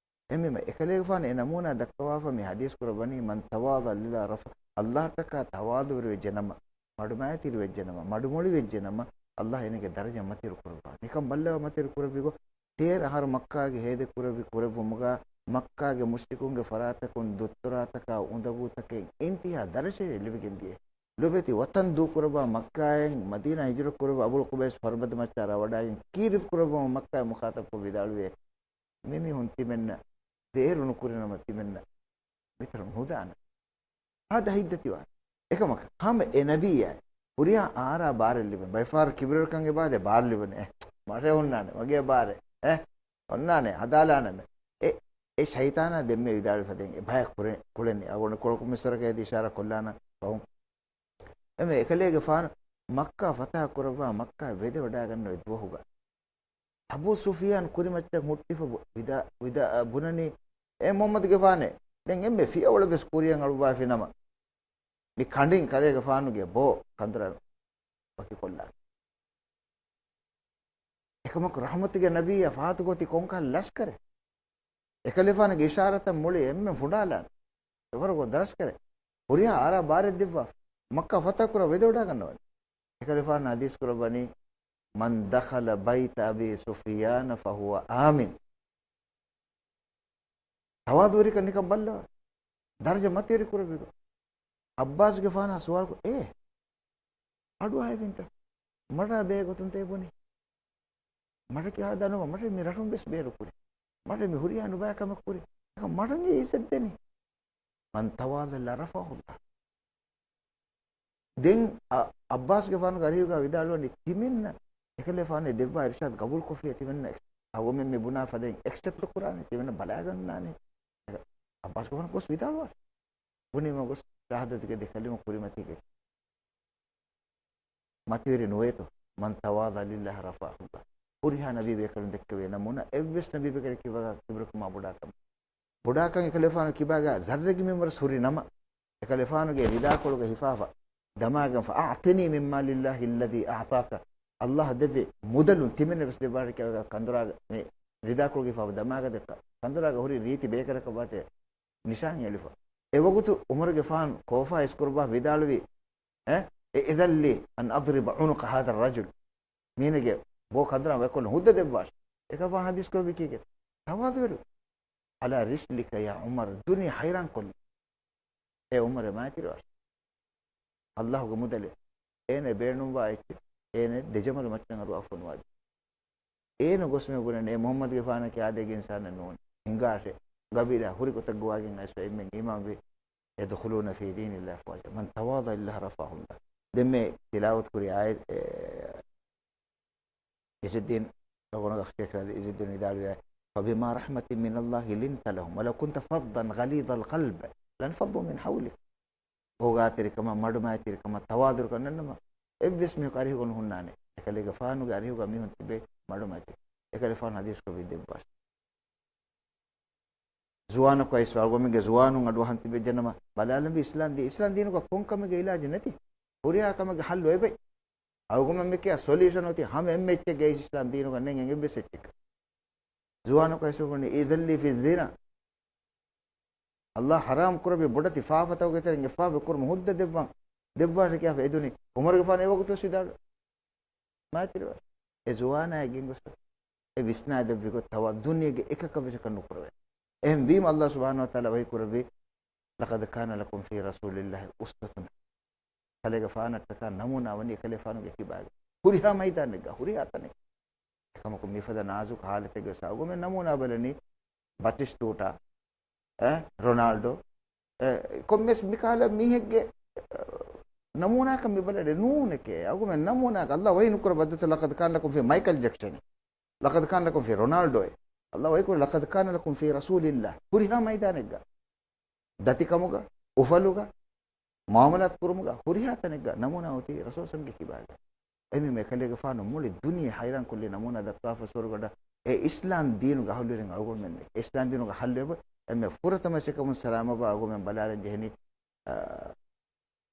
އެހެންވީމަ އެކަލޭގެފާނު އެ ނަމޫނާ ދައްކަވާފަ މި ޙަދީޘް ކުރައްވަނީ، من تواضع لله رفعه، އައްލާހަށްޓަކާ ތަވާޟުޢުވެރިވެއްޖެ ނަމަ، މަޑުމައިތިރިވެއްޖެ ނަމަ، މަޑުމޮޅިވެއްޖެ ނަމަ، އައްލާހު އޭނަގެ ދަރަޖަ މަތިވެރި ކުރައްވާ. ނިކަން ބައްލަވާ މަތިވެރި ކުރެއްވި ގޮތް. ތޭރަ އަހަރު މައްކާގެ ހޭދަ ކުރެއްވި ކުރެއްވުމުގަ، މައްކާގެ މުޝްރިކުންގެ ފަރާތަކުން ދުއްތުރާތަކާ އުނދަގޫތަކެއް އިންތިހާ ދަރަޖައެއް ލިބިގެން ދިޔަ. ލޮބެތި ވަތަން ދޫކުރައްވާ މައްކާއިން މަދީނާ ހިޖުރަ ކުރެއްވި އަބުލް ޤުބައިސް ފަރުބަދަ މައްޗަށް ރަވަޑާގެން ކީރިތި ކުރައްވަމުން މައްކާއިން މުޚާޠަބްކޮށް ވިދާޅުވޭ، މި މީހުން ތިމެންނަށް ބޭރު ނުކުރި ނަމަ ތިމެންނަށް މިތަނުން ނުދާނަން. ހާދަ ހިތްދަތިވާނެ. އެކަމަކު ހަމަ އެ ނަބިއްޔާ ހުރިހާ އާރާ ބާރެއް ލިބެން. ބައިފާރު ކިބުރަކަން އެބާދެ ބާރު ލިބެން. އެ، މަށެއް ހުންނާނެ. މަގޭ ބާރެއް. އެ، އޮންނާނެ. ހަދާލާނަމޭ. އެ، އެ ޝައިޠާނާ ދެންމެ ވިދާޅުވި ފަދައިން އެ ބަޔަށް ކުރެ-، ކުޅެނީ. އަގުން ކުޅަކު މިސްވަރަކަށް އެދި އިޝާރާ ކޮށްލާނަން ފަހުން. އެމެ އެކަލޭގެފާނު މައްކާ ފަތަހަ ކުރައްވާ މައްކާ ވެދެވަޑާގަންނަވާ ދުވަހުގަ އަބޫ ސުފިޔާން ކުރިމައްޗަށް ހުއްޓިފަ ބު-، ވިދާ-، ވިދާ-، ބުނަނީ، އޭ މުޙައްމަދުގެފާނޭ، ދެން އެންމެ ފިޔަވަޅު ވެސް ކުރިޔަށް އަޅުއްވާފި ނަމަ، މި ކަނޑިން ކަލޭގެފާނުގެ ބޯ ކަނދުރަ ވަކިކޮށްލާނެ. އެކަމަކު ރަޙްމަތުގެ ނަބިއްޔާ ފާތުގޮތި ކޮންކަހަލަ ލަޝްކަރެއް؟ އެކަލޭފާނުގެ އިޝާރަތަށް މުޅި އެންމެން ފުނޑާލާނެ. އެވަރުގެ ލަޝްކަރެއް. ހުރިހާ އާރާ ބާރެއް ދެއްވާފަ. މައްކާ ފަތަހަ ކުރާ ވެދެވަޑާގަންނަވަނީ. އެކަލޭފާނު ޙަދީޘް ކުރައްވަނީ، من دخل بيت أبي سفيان فهو آمن. ތަވާޟުވެރިކަން ނިކަން ބައްލަވާ. ދަރަޖަ މަތިވެރި ކުރެއްވި ގޮތް. ޢައްބާސްގެފާނާ ސުވާލުކޮށް، އޭ، އަޑުއަހައިފިންތަ؟ މަޑާ ބޭގޮތުންތަ އެ ބުނީ؟ މަޑަކި ހާދަނުވަ މަޑެއް މި ރަށުން ވެސް ބޭރު ކުރި. މަޑެއް މި ހުރިހާ ނުބައި ކަމެއް ކުރި. އެކަމް މަޑަންގެ އިއްޒަތް ދެނީ. من تواضع لرفعه الله. ދެން އަ-، ޢައްބާސްގެފާނުގެ އަރިހުގަ ވިދާޅުވަނީ ތިމެންނަށް އެކަލޭފާނޭ ދެއްވާ އިރުޝާދު ގަބޫލުކޮށްފިޔާ ތިމެންނަށް އެކްސް-، އަޅުގަމެން މި ބުނާ ފަދައިން އެކްސެޕްޓް ކުރާނެ ތިމެންނަށް ބަލާގަންނާނެ. ޢައްބާސްގެފާނު ގޮސް ވިދާޅުވާ. ބުނީމަ ގޮސް ޝަހާދަތުގެ ދެ ކަލިމަ ކުރިމަތީގެ މަތިވެރި ނުވޭތޯ؟ من تواضع لله رفعه الله. ހުރިހާ ނަބީބޭކަލުން ދެއްކެވޭ ނަމޫނާ އެއްވެސް ނަބީބޭކަލެއް ކިބާގަ ކިބުރަކުމާ ބޮޑާކަމެއް. ބޮޑާކަން އެކަލޭފާނު ކިބާގަ ޒައްރެއްގެ މިންވަރަސް ހުރި ނަމަ، އެކަލޭފާނުގެ ރިދާކޮޅުގަ ހިފާފަ ދަމާގަންފަ، أعطني من مال الله الذي أعطاك. އައްލާހު ދެއްވި މުދަލުން ތިމެންނަށް ވެސް ދެއްވާށޭ ކިޔާ ކަނދުރާގަ މި ރިދާކޮޅުގަ ހިފާފަ ދަމާގަ ދެއްކާ. ކަނދުރާގަ ހުރި ރީތި ބޭކަލަކަށް ވާތޭ ނިޝާން އެޅިފަ. އެވަގުތު ޢުމަރުގެފާނު ކޯފާ އިސްކުރައްވާ ވިދާޅުވީ، އެ، އި-، އިޛަން ލީ އަން އަޟްރިބަ ޢުނުޤަ ހާޛަ ރަޖުލް. މީނަގެ ބޯ ކަނދުރާ ވަކިކޮށްލަން ހުއްދަ ދެއްވާށޭ. އެކަލޭފާނު ޙަދީޘް ކުރެއްވީ ކީކޭ؟ ތަވާޟުވެރިވެ. على رسلك يا عمر. ދުނިޔެ ހައިރާންކޮށްލި. އޭ ޢުމަރޭ މާތިރިވާށޭ. އައްލާހުގެ މުދަލެއް. އޭނަ ބޭނުންވާ އެއްޗެއް އޭނަ ދެ ޖަމަލު މައްޗަށް އަރުވާ ފޮނުވާދީ. އޭނަ ގޮސް މި ބުނަނީ އެ މުޙައްމަދުގެފާނަކީ އާދައިގެ އިންސާނެއް ނޫން. ހިނގާށޭ. ގަބީލާ ހުރި ގޮތަށް ގޮވާގެން އައިސްފަ އެންމެން އީމާންވި. يدخلون في دين الله أفواجا. من تواضع لله رفعه الله. ދެންމެ ތިލާވަތު ކުރި އާޔަތް، އެ، އިޒުއްދީން ގޮނަގަ ޝޭޚް އިޒުއްދީން ވިދާޅުވި، فبما رحمة من الله لنت لهم ولو كنت فظا غليظ القلب لانفضوا من حولك. އޯގާތެރިކަމަށް، މަޑުމައިތިރިކަމަށް، ތަވާޟުޢުކަން ނަންނަމަ، އެއްވެސް މީހަކު އަރިހުގަ ނުހުންނާނެ. އެކަލޭގެފާނުގެ އަރިހުގަ މީހުން ތިބޭ މަޑުމައިތިރި. އެކަލޭގެފާނު ޙަދީޘްކޮށް ވިދެއްވާށޭ. ޒުވާނަކު އައިސް އަޅުގަމެންގެ ޒުވާނުން އަޑުއަހަން ތިބެއްޖެނަމަ، ބަލާލަންވީ އިސްލާމް ދީ-، އިސްލާމް ދީނުގަ ކޮން ކަމެއްގެ އިލާޖެއް ނެތި. ހުރިހާ ކަމެއްގެ ޙައްލު އެބައި. އަޅުގަމެން މިކިޔާ ސޮލިއުޝަން އޮތީ ހަމަ އެންމެ އެއްޗެއްގައި އިސްލާމް ދީނުގަ ނެތް އެއްވެސް އެއްޗެއްގަ. ޒުވާނަކު އައިސް ބުނީ، އިޛަން ލީ ފީ ޒިނާ. އައްލާހު ޙަރާމް ކުރެއްވި ބޮޑެތި ފާފަތަކުގެ ތެރެއިން އެއް ފާފަ ކުރުމަށް ހުއްދަ ދެއްވާން، ދެއްވާށޭ ކިޔާފަ އެދުނީ. ޢުމަރުގެފާނު އެވަގުތުވެސް ވިދާޅުވި. މާތިރިވެ. އެ ޒުވާނާއަށް ގެންގޮސް އެ ވިސްނާދެއްވި ގޮތް ތަވާ ދުނިޔޭގެ އެކަކަށް ވެސް އެކަން ނުކުރެވޭ. އެހެން ވީމަ އައްލާހު ސުބްޙާނަހޫ ވަތަޢާލާ ވަޙީ ކުރެއްވި، لقد كان لكم في رسول الله أسوة. ކަލޭގެފާނަށްޓަކާ ނަމޫނާ ވަނީ އެކަލޭފާނުގެ ކިބާގަ. ހުރިހާ މައިދާނެއްގަ، ހުރިހާ ތަނެއް. އެކަމަކު މިފަދަ ނާޒުކު ޙާލަތެއްގަ ވެސް އަޅުގަމެން ނަމޫނާ ބަލަނީ ބަޓިސްޓޫޓާ، އެ، ރޮނާލްޑޯ، އެ، ކޮންމެސް މިކަހަލަ މީހެއްގެ، އެ، ނަމޫނާކަށް މި ބަލަނީ ނޫނެކޭ. އަޅުގަމެން ނަމޫނާކަށް އައްލާހު ވަޙީ ނުކުރައްވައްދަތު، لقد كان لكم في، މައިކަލް ޖެކްސަން. لقد كان لكم في، ރޮނާލްޑޯ. އައްލާހު ވަޙީ ކުރެއްވި، لقد كان لكم في رسول الله. ހުރިހާ މައިދާނެއްގަ. ދަތިކަމުގަ، އުފަލުގަ، މުޢާމަލާތު ކުރުމުގަ، ހުރިހާ ތަނެއްގަ ނަމޫނާ އޮތީ ރަސޫލު ސަމްގެ ކިބާގަ. އެހެންވީމަ އެކަލޭގެފާނު މުޅި ދުނިޔެ ޙައިރާން ކޮށްލި ނަމޫނާ ދައްކާފަ ސުވަރުގަޑަށް އެ އިސްލާމް ދީނުގެ އަހުލުވެރިން އަޅުގަނޑުމެން އެ އިސްލާމް ދީނުގެ އަހުލުވެރިން އެންމެ ފުރަތަމަ އެކަމުން ސަލާމަތްވާ އަޅުގަނޑުމެން ބަލާލަން ޖެހެނީ، އާ،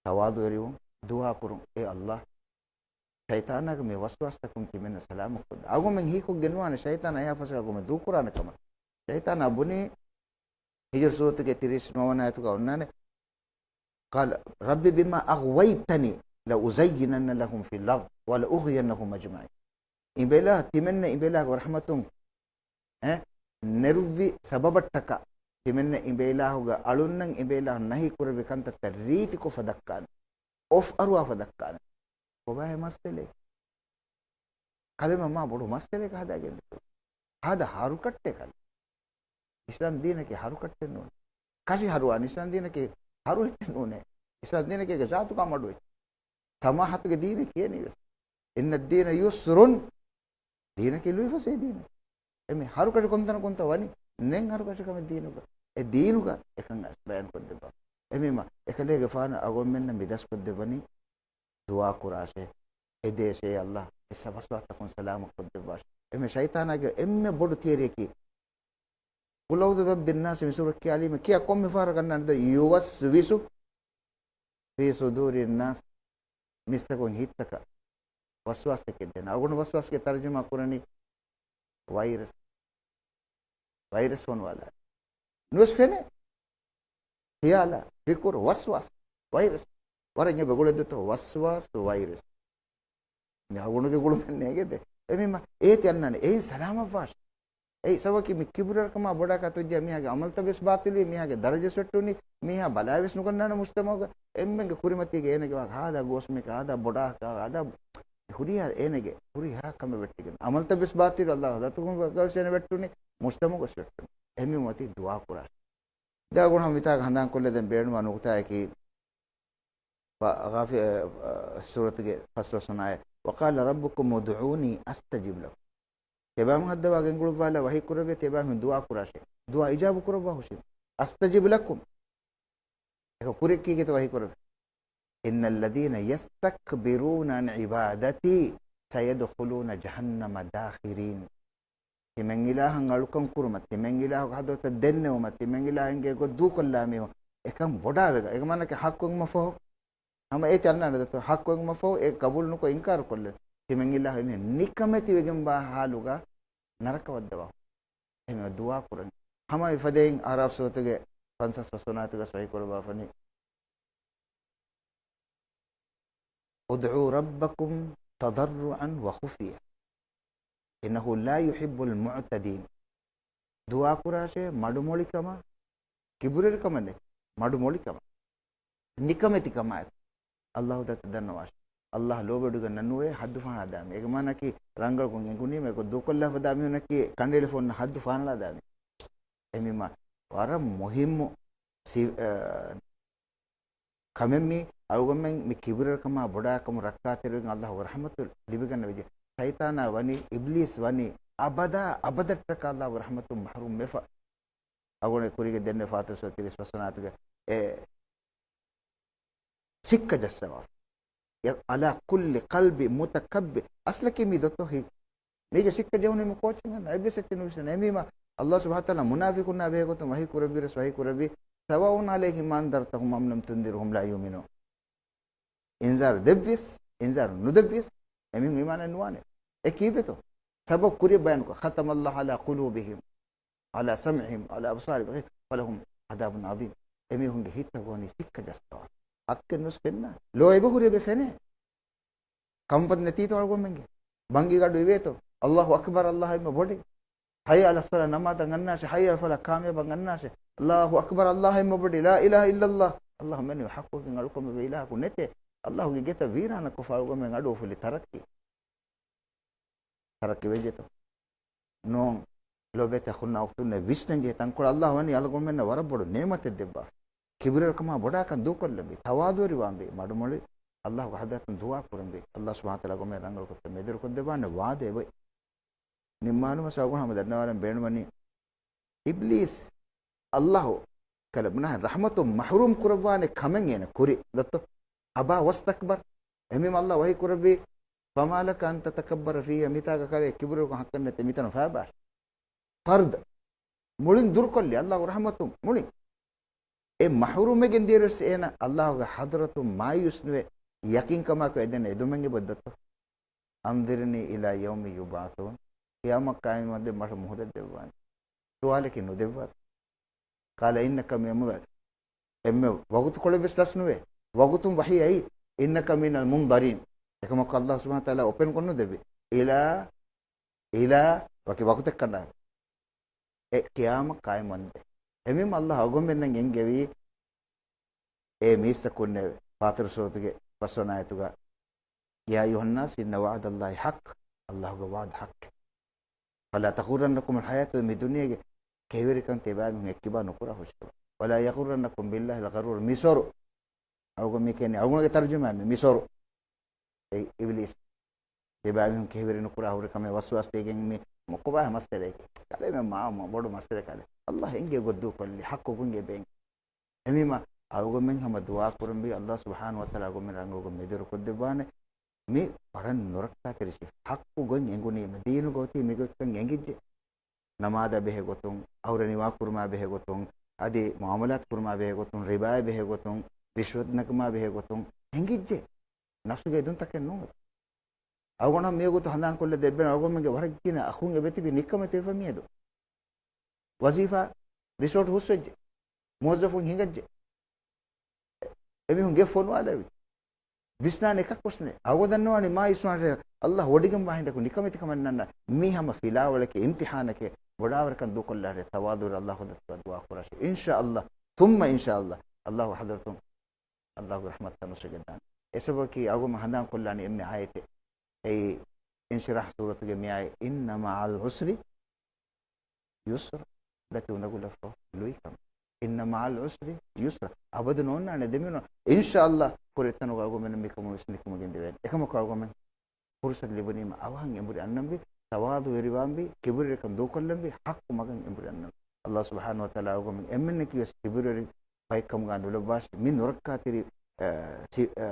ތަވާޟުވެރިވުން، ދުޢާކުރުން. އޭ ﷲ، ޝައިޠާނާގެ މި ވަސްވާސްތަކުން ތިމެންނަށް ސަލާމަތްކޮށްދޭ. އަޅުގަނޑުމެން ހީކޮށްގެން ނުވާނެ ޝައިޠާނާ އެހާ ފަސޭހަކަމެއް ދޫކުރާނެ ކަމަށް. ޝައިޠާނާ ބުނީ، ހިޖުރު ސޫރަތުގެ ތިރީސް ނުވަވަނަ އާޔަތުގަ އޮންނާނެ، قال رب بما أغويتني لأزينن لهم في الأرض ولأغوينهم أجمعين. އިބައިލާ، ތިމެންނަށް އިބައިލާގެ ރަޙްމަތުން، އެ، ނެރުއްވި ސަބަބަށްޓަކާ، ތިމެންނަށް އިބައިލާހުގެ އަޅުންނަށް އިބައިލާހުން ނަހީ ކުރެއްވި ކަންތައްތައް ރީތިކޮށްފަ ދައްކާނެ. އޮފް އަރުވާފަ ދައްކާނެ. ކޮބާހޭ މައްސަލައެއް؟ ކަލޭމެން މާ ބޮޑު މައްސަލައެއް ހަދާގެން. ހާދަ ހަރުކައްޓެއް ކަލޭ. އިސްލާމް ދީނަކީ ހަރުކައްޓެއް ނޫން. ކަށި ހަރުވާން އިސްލާމް ދީނަކީ ހަރު ހެއްޓެއް ނޫނޭ. އިސްލާމް ދީނަކީ ޒާތުގަ މަޑު އެއްޗެއް. ސަމާހަތުގެ ދީނެއް ކިޔަނީ ވެސް. إن الدين يسر. ދީނަކީ ލުއިފަސޭހަ ދީނެއް. އެމީ ހަރުކަށި ކޮންތަނަކުންތަ ވަނީ؟ ނެތް ހަރުކަށި ކަމެއް ދީނުގަ. އެ ދީނުގަ އެކަން ބަޔާން ކޮށްދެއްވާ. އެމީމަ އެކަލޭގެފާނު އަޅުގަނޑުމެންނަށް މި ދަސްކޮށްދެއްވަނީ ދުޢާ ކުރާށޭ، އެދޭށޭ ﷲ، އެ ވަސްވާސްތަކުން ސަލާމަތް ކޮށްދެއްވާށޭ. އެމެ ޝައިޠާނާގެ އެންމެ ބޮޑު ތިޔަރިއަކީ، قل أعوذ برب الناس މި ސޫރަ ކިޔާލީމަ ކިޔާ ކޮންމެ ފަހަރަކަށް ނާންނަދޯ، يوسوس في صدور الناس، މީސްތަކުން ހިތްތަކަށް ވަސްވާސްތަކެއް ދޭން. އަޅުގަނޑު ވަސްވާސްގެ ތަރުޖަމާ ކުރަނީ ވައިރަސް. ވައިރަސް ފޮނުވާލާ. ނުވެސް ފެނޭ. ޚިޔާލާ، ފިކުރު، ވަސްވާސް، ވައިރަސް. ވަރަށް އެބަ ގުޅެއްދުތޯ ވަސްވާސް ވައިރަސް. މި އަޅުގަނޑުގެ ގުޅުމެއް ނޭގެދޭ. އެމީމަ އޭތި އަންނާނެ. އެއިން ސަލާމަތްވާށޭ. އެއީ ސަބަބަކީ މި ކިބުރަރަކަމާ ބޮޑާކަށް ތުއްޖެ މީހާގެ އަމަލްތައް ވެސް ބާޠިލުވި، މީހާގެ ދަރަޖަ ވެސް ވެއްޓުނީ، މީހާ ބަލާ ވެސް ނުގަންނާނެ މުޖްތަމަޢުގަ. އެންމެންގެ ކުރިމަތީގަ އޭނަގެ ވާހަކަ ހާދަ ގޯސްމެކެ ހާދަ ބޮޑާކަށް ހާދަ ހުރިހާ އޭނަގެ ހުރިހާ ކަމެއް ވެއްޓިގެން އަމަލްތައް ވެސް ބާޠިލު، ﷲ ދަތުކުން ގަވެސޭނެ ވެއްޓުނީ، މުޖްތަމަޢު ވެސް ވެއްޓުނީ. އެހެންވީމަ އޮތީ ދުޢާ ކުރާށޭ. ދެ އަޅުގަނޑު ހަމަ މިތާގަ ހަނދާން ކޮށްލަދޭން ބޭނުންވާ ނުކުތާއަކީ، ފަ-، ޣާފި-، އަ، އަ، ސޫރަތުގެ ފަސްދޮޅަސް ވަނަ އާޔަތް، وقال ربكم ادعوني أستجب لكم. ތިޔަބައިމީހުން ހައްދަވާ ގެންގުޅުއްވާލާ ވަޙީ ކުރެއްވި، ތިޔަބައިމީހުން ދުޢާ ކުރާށޭ. ދުޢާ އިޖާބަ ކުރައްވާ ހުށީ. أستجب لكم. އެކަ ކުރިއަކީގެތަ ވަޙީ ކުރެއްވި. إن الذين يستكبرون عن عبادتي سيدخلون جهنم داخرين. ތިމަން އިލާހަށް އަޅުކަން ކުރުމަށް، ތިމަން އިލާހުގެ ޙަޟްރަތަށް ދެންނެވުމަށް، ތިމަން އިލާހުންގެ ގޮތް ދޫކޮށްލާ މީހުން، އެކަން ބޮޑާވެގަ. އޭގެ މާނައަކީ ޙައްޤު އެނގުމަށްފަހު، ހަމަ އޭތި އަންނާނެ ދަތު، ޙައްޤު އެނގުމަށްފަހު އެ ޤަބޫލު ނުކޮށް އިންކާރު ކޮށްލެ. ތިމަން އިލާހު އެމީހުން ނިކަމެތިވެގެންވާ ޙާލުގަ ނަރަކަ ވައްދަވާ. އެހެންވެ ދުޢާ ކުރަން. ހަމަ މިފަދައިން އަޢްރާފް ސޫރަތުގެ ފަންސާސް ފަސްވަނަ އާޔަތުގަ ވަޙީ ކުރައްވާފަނީ، ادعوا ربكم تضرعا وخفية إنه لا يحب المعتدين. ދުޢާ ކުރާށޭ މަޑުމޮޅިކަމާ، ކިބުރެރިކަމަށް ނެތި، މަޑުމޮޅިކަމާ، ނިކަމެތިކަމާއެކު. ﷲ ދަތު ދަންނަވާށޭ. ﷲ ލޯބިވެޑިގަންނަ ނުވޭ ޙައްދު ފަހަނާ ދާ މީހުން. އޭގެ މާނައަކީ ރަނގަޅުކޮށް އެނގުނީމަ އެކޮށް ދޫކޮށްލާފަ ދާ މީހުންނަކީ ކަނޑައެޅިފަ އޮންނަ ޙައްދު ފަހަނަޅާ ދާ މީހުން. އެމީމާ ވަރަށް މުހިއްމު ސި-، އަ، ކަމެއް މީ. އަޅުގަނޑުމެން މި ކިބުރެރިކަމާ ބޮޑާކަމުން ރައްކާތެރިވެގެން ﷲގެ ރަޙްމަތު ލިބިގަންނަ ވެއްޖެ. ޝައިޠާނާ ވަނީ، އިބްލީސް ވަނީ، އަބަދާ އަބަދަށްޓަކާ ﷲގެ ރަޙްމަތުން މަޙްރޫމް ވެފަ. އަޅުގަނޑު ކުރީގެ ދެންނެވި ފާތިރު ސޫރަ ތިރީސް ފަސްވަނަ އާޔަތުގެ އެ ސިއްކަ ޖައްސަވާފަ. على كل قلب متكبر. އަސްލަކީ މީ ދޮތޯ ހި-، މީގެ ސިއްކަ ޖެހުނީމަ ކޯޗެއް ހަންނަ އެއްވެސް އެއްޗެއް ނުވިސްނަން. އެމީމަ ﷲ ސުބްޙާނަހޫ ވަތަޢާލާ މުނާފިޤުންނާ ބެހޭގޮތުން ވަޙީ ކުރެއްވި ރަސް ވަޙީ ކުރެއްވި، سواء عليهم أأنذرتهم أم لم تنذرهم لا يؤمنون. އިންޒާރު ދެއްވިޔަސް، އިންޒާރު ނުދެއްވިޔަސް، އެމީހުން އީމާނެއް ނުވާނެ. އެ ކީއްވެތޯ؟ ސަބަބު ކުރިއަށް ބަޔާންކޮށް، ختم الله على قلوبهم وعلى سمعهم وعلى أبصارهم غشاوة ولهم عذاب عظيم. އެމީހުންގެ ހިތަށް ވަނީ ސިއްކަ ޖައްސަވާ. ޙައްޤެއް ނުވެސް ފެންނާނެ. ލޯ އެބަހުރި އެބަ ފެނޭ. ކަންފަތް ނެތީތޯ އަޅުގަނޑުމެންގެ؟ ބަންގިގަ އަޑު އިވޭތޯ؟ الله أكبر، ﷲ އެންމެ ބޮޑޭ. حي على الصلاة، ނަމާދަށް އަންނާށޭ. حي على الفلاح، ކާމިޔާބަށް އަންނާށޭ. الله أكبر، ﷲ އެންމެ ބޮޑޭ. لا إله إلا الله، ﷲ މެނުވީ ޙައްޤުގެ އަޅުކަމެއް އިލާހަކު ނެތޭ. ﷲގެ ގެތައް ވީރާނަކޮށްފަ އަޅުގަނޑުމެން އަޑު އުފުލި ތަރައްޤީ. ތަރައްޤީ ވެއްޖެތޯ؟ ނޫން. ލޯބިވެތި އަޚުންނާ އުޚްތުންނޭ، ވިސްނަންޖެހޭ ތަންކޮޅެއް ﷲ ވަނީ އަޅުގަނޑުމެންނަށް ވަރަށް ބޮޑު ނިޢުމަތެއް ދެއްވާފަ. ކިބުރެރިކަމާ ބޮޑާކަން ދޫކޮށްލަންވީ، ތަވާޟުވެރިވާންވީ، މަޑުމޮޅި ﷲގެ ޙަޟްރަތުން ދުޢާ ކުރަންވީ. ﷲ ސުބްޙާނަހޫ ވަތަޢާލާ އަޅުގަނޑުމެން ރަނގަޅު ކޮށްތައް މެދުވެރިކޮށްދެއްވާނެ ވާދަ އެބައޮތް. ނިންމާލުމަށް އަޅުގަނޑު ހަމަ ދަންނަވާލަން ބޭނުންވަނީ، އިބްލީސް ﷲ ކަލޭ ބުނާހެން ރަޙްމަތުން މަޙްރޫމް ކުރައްވާނެ ކަމެއް އޭނަ ކުރި. ދައްތޯ؟ أبى واستكبر. އެމީމަ ﷲ ވަޙީ ކުރެއްވީ، فما لك أن تتكبر فيها، މިތާގަ ކަލޭ ކިބުރުކޮށް ޙައްޤެއް ނެތޭ، މިތަނަށް ފައިބާށޭ. ފަރުދަ މުޅިން ދުރުކޮށްލި އައްލާހުގެ ރަޙްމަތުން މުޅިން. އެ މަޙްރޫމްވެގެން ދިޔައިރުވެސް އޭނަ އައްލާހުގެ ޙަޟްރަތުން މާޔޫސްނުވެ، ޔަޤީންކަމާއެކު އެދެން އެދުމެއް އެބައޮތްތޯ؟ أنظرني إلى يوم يبعثون. ޤިޔާމަތް ޤާއިމްވަންދެން މަށަށް މުހުލަތް ދެއްވާނެ. ސުވާލަކީ ނުދެއްވާތަ؟ قال إنك من المنظرين. އެންމެ ވަގުތުކޮޅެއްވެސް ލަސްނުވޭ. ވަގުތުން ވަޙީ އައީ، إنك من المنظرين. އެކަމަކު އައްލާހު ސުބްޙާނަހު ވަތަޢާލާ އޮޕެން ކޮށްނުދެއްވި. إلى، إلى، ވަކި ވަގުތެއް ކަނޑާ. އެ ޤިޔާމަތް ޤާއިމްވަންދެން. އެހެންވީމަ އައްލާހު އަޅުގަނޑުމެންނަށް އެންގެވީ، އޭ މީސްތަކުންނޭވެ! ފާތިރު ސޫރަތުގެ ފަސްވަނަ އާޔަތުގަ، يا أيها الناس إن وعد الله حق. އައްލާހުގެ ވަޢުދު ޙައްޤެއް. فلا تغرنكم الحياة، މި ދުނިޔޭގެ ކެތްވެރިކަން ތިޔަބައިމީހުން އެއްކިބާ ނުކުރާ ހުށަހެޅު. ولا يغرنكم بالله الغرور، މިސޮރު. އަޅުގަނޑު މި ކިޔަނީ، އަޅުގަނޑުގެ ތަރުޖަމާ މި، މިސޮރު. އެ އިބިލީސް. ތިޔަބައިމީހުން ކެތްވެރި ނުކުރާ ހުރި ކަމެއް ވަސްވާސް ދެގެން މި މޮ-، ކޮބާ މައްސަލައެކޭ؟ ކަލޭމެން މާ މަ-، ބޮޑު މައްސަލައެއް ކަލޭ. އައްލާހު އެންގޭ ގޮތް ދޫކޮށްލި، ޙައްޤު ގޮތް އެބައިން. އެހެންވީމަ އަޅުގަނޑުމެން ހަމަ ދުޢާ ކުރަންވީ، އައްލާހު ސުބްޙާނަހު ވަތަޢާލާ އަޅުގަނޑުމެން ރަނގަޅު ގޮތް މެދުވެރި ކޮށްދެއްވާނެ. މި ވަރަށް ނުރައްކާތެރި ސިފަ. ޙައްޤު ގޮތް އެނގުނީމަ، ދީނުގަ އޮތީ މިގޮތްކަން އެނގިއްޖެ. ނަމާދާ ބެހޭ ގޮތުން، އަހުރެން ނިވާ ކުރުމާ ބެހޭ ގޮތުން، އަދި މުޢާމަލާތު ކުރުމާ ބެހޭ ގޮތުން، ރިބާއެއް ބެހޭ ގޮތުން، ރިޝްވަތު ނެގުމާ ބެހޭ ގޮތުން އެނގިއްޖެ. ނަފްސުގެ އެދުންތަކެއް ނޫން. އަޅުގަނޑު މިވަގުތު ހަނދާންކޮށްލަ ދެއްވެން، އަޅުގަނޑުމެންގެ ވަރަށް ގިނަ އަޚުން އެބަތިބި ނިކަމެތި ވެފަ މިއަދު. ވަޒީފާ ރިސޯޓް ހުސްވެއްޖެ. މުވައްޒަފުން ހިނގައްޖެ. އެމީހުން ގެ ފޮނުވާލެވި. ވިސްނާނެ އެކަކުސްނެ. އަގު ދަންނަވާނެ މާ އިސްވާނެ އައްލާހު ވޮޑިގެންވާ ހިނދަކު ނިކަމެތިކަމެއް ނަންނަ. މީ ހަމަ ފިލާވަޅެކޭ، އިމްތިޙާނެކޭ. ބޮޑާވަރަކަށް ދޫކޮށްލާނެ ތަވާޟުޢުވެރި އައްލާހު ދައްކާ ދުޢާ ކުރާށޭ. އިންޝާ އައްލާ. ސުއްމަ އިންޝާ އައްލާ. އައްލާހު ޙަޟްރަތުން އައްލާހުގެ ރަޙްމަތްތައް ނުސްވެގެން ދާނެ. އެސަބަބަކީ އަގު މަ ހަނދާން ކޮށްލާނީ އެންމެ އާޔަތެއް. އެއީ އިންޝިރާޙް ސޫރަތުގެ މި އާޔަތް، إن مع العسر يسرا. ދަތި އުނދަގުލަފަ ލުއިކަމެއް. إن مع العسر يسرا. އަބަދު ނޯންނާނެ ދެމިނު. އިންޝާ އައްލާ ކުރިއަށް އޮތްތަނުގަ އަޅުގަނޑުމެން މިކަމުން ވެސް ނިކުމެގެން ދެވޭނެ. އެކަމަކު އަޅުގަނޑުމެން ފުރުޞަތު ލިބުނީމަ އަވަހަށް އެނބުރި އަންނަންވީ، ތަވާޟުޢުވެރިވާންވީ، ކިބުރުވެރިކަން ދޫކޮށްލަންވީ، ޙައްޤު މަގަށް އެނބުރި އަންނަން. އައްލާހު ސުބްޙާނަހު ވަތަޢާލާ އަޅުގަނޑުމެން އެންމެންނަކީ ވެސް ކިބުރުވެރި ބައެއްކަމުގަ ނުލައްވާށި. މި ނުރައްކާތެރި، އަ، ސި-، އަ،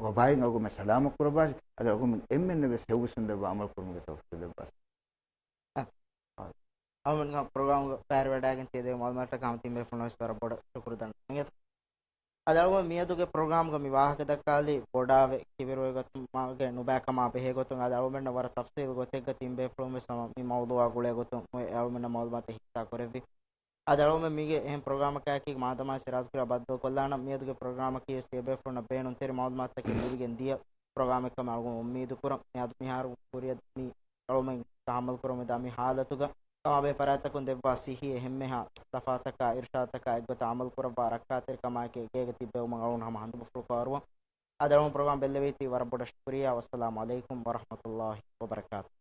ވަބާއިން އަޅުގަނޑުމެން ސަލާމަތް ކުރައްވާށި. އަދި އަޅުގަނޑުމެން އެންމެންނަށް ވެސް ހެޔޮ ވިސްނުން ދެއްވާ ޢަމަލު ކުރުމުގެ ތައުފީޤު ދެއްވާށި. އަޅުގަނޑުމެން ޕްރޮގްރާމްގަ ބައިވެރިވެވަޑައިގެން ތިޔަދެވި މަޢުލޫމާތަކަށް ހަމަ ތިން ބޭފުޅުންނަށް ވެސް ވަރަށް ބޮޑަށް ޝުކުރު ދަންނަވަން. އަދި އަޅުގަނޑު މިއަދުގެ ޕްރޮގްރާމްގަ މި ވާހަކަ ދައްކާލީ ބޮޑާވެ ކިބުރުވެރިކަމުގެ ނުބައިކަމާ ބެހޭ ގޮތުން. އަދި އަޅުގަނޑުމެންނަށް ވަރަށް ތަފްޞީލު ގޮތެއްގަ ތިން ބޭފުޅުން ވެސް ހަމަ މި މައުޟޫޢާ ގުޅޭ ގޮތުން އަޅުގަނޑުމެންނަށް މަޢުލޫމާތެއް ހިއްސާ ކުރެއްވި. އަދި އަޅުގަނޑުމެން މީގެ އެހެން ޕްރޮގްރާމަކާއެކީ މާދަމާ ސިރާޒް ކުރިއަށް ބައްދަލުކޮށްލާނަން. މިއަދުގެ ޕްރޮގްރާމަކީ ވެސް ތިޔަބޭފުޅުންނަށް ބޭނުންތެރި މަޢުލޫމާތުތަކެއް ލިބިގެން ދިޔަ ޕްރޮގްރާމެއް ކަމަށް އަޅުގަނޑު އުއްމީދު ކުރަން. މިއަދު މިހާރު ކުރިއަށް މި އަޅުގަނޑުމެން ތަޙައްމަލް ކުރަމުން ދާ މި ޙާލަތުގަ ތަމާމެ ފަރާތްތަކުން ދެއްވާ ސިއްހީ އެންމެހާ ލަފާތަކާ އިރުޝާދުތަކާ އެއްގޮތަށް ޢަމަލު ކުރައްވާ ރައްކާތެރިކަމާއެކީ ގޭގަ ތިއްބެވުމަށް އަޅުގަނޑު ހަމަ ހަނދުމަފުޅު ކުރައްވަރުވަން. އަދި އަޅުގަނޑު ޕްރޮގްރާމް ބެއްލެވީތީ ވަރަށް ބޮޑަށް ޝުކުރިއްޔާ. ވައްސަލާމު ޢަލައިކުމް ވަރަޙްމަތުﷲި ވަބަރަކާތުހު.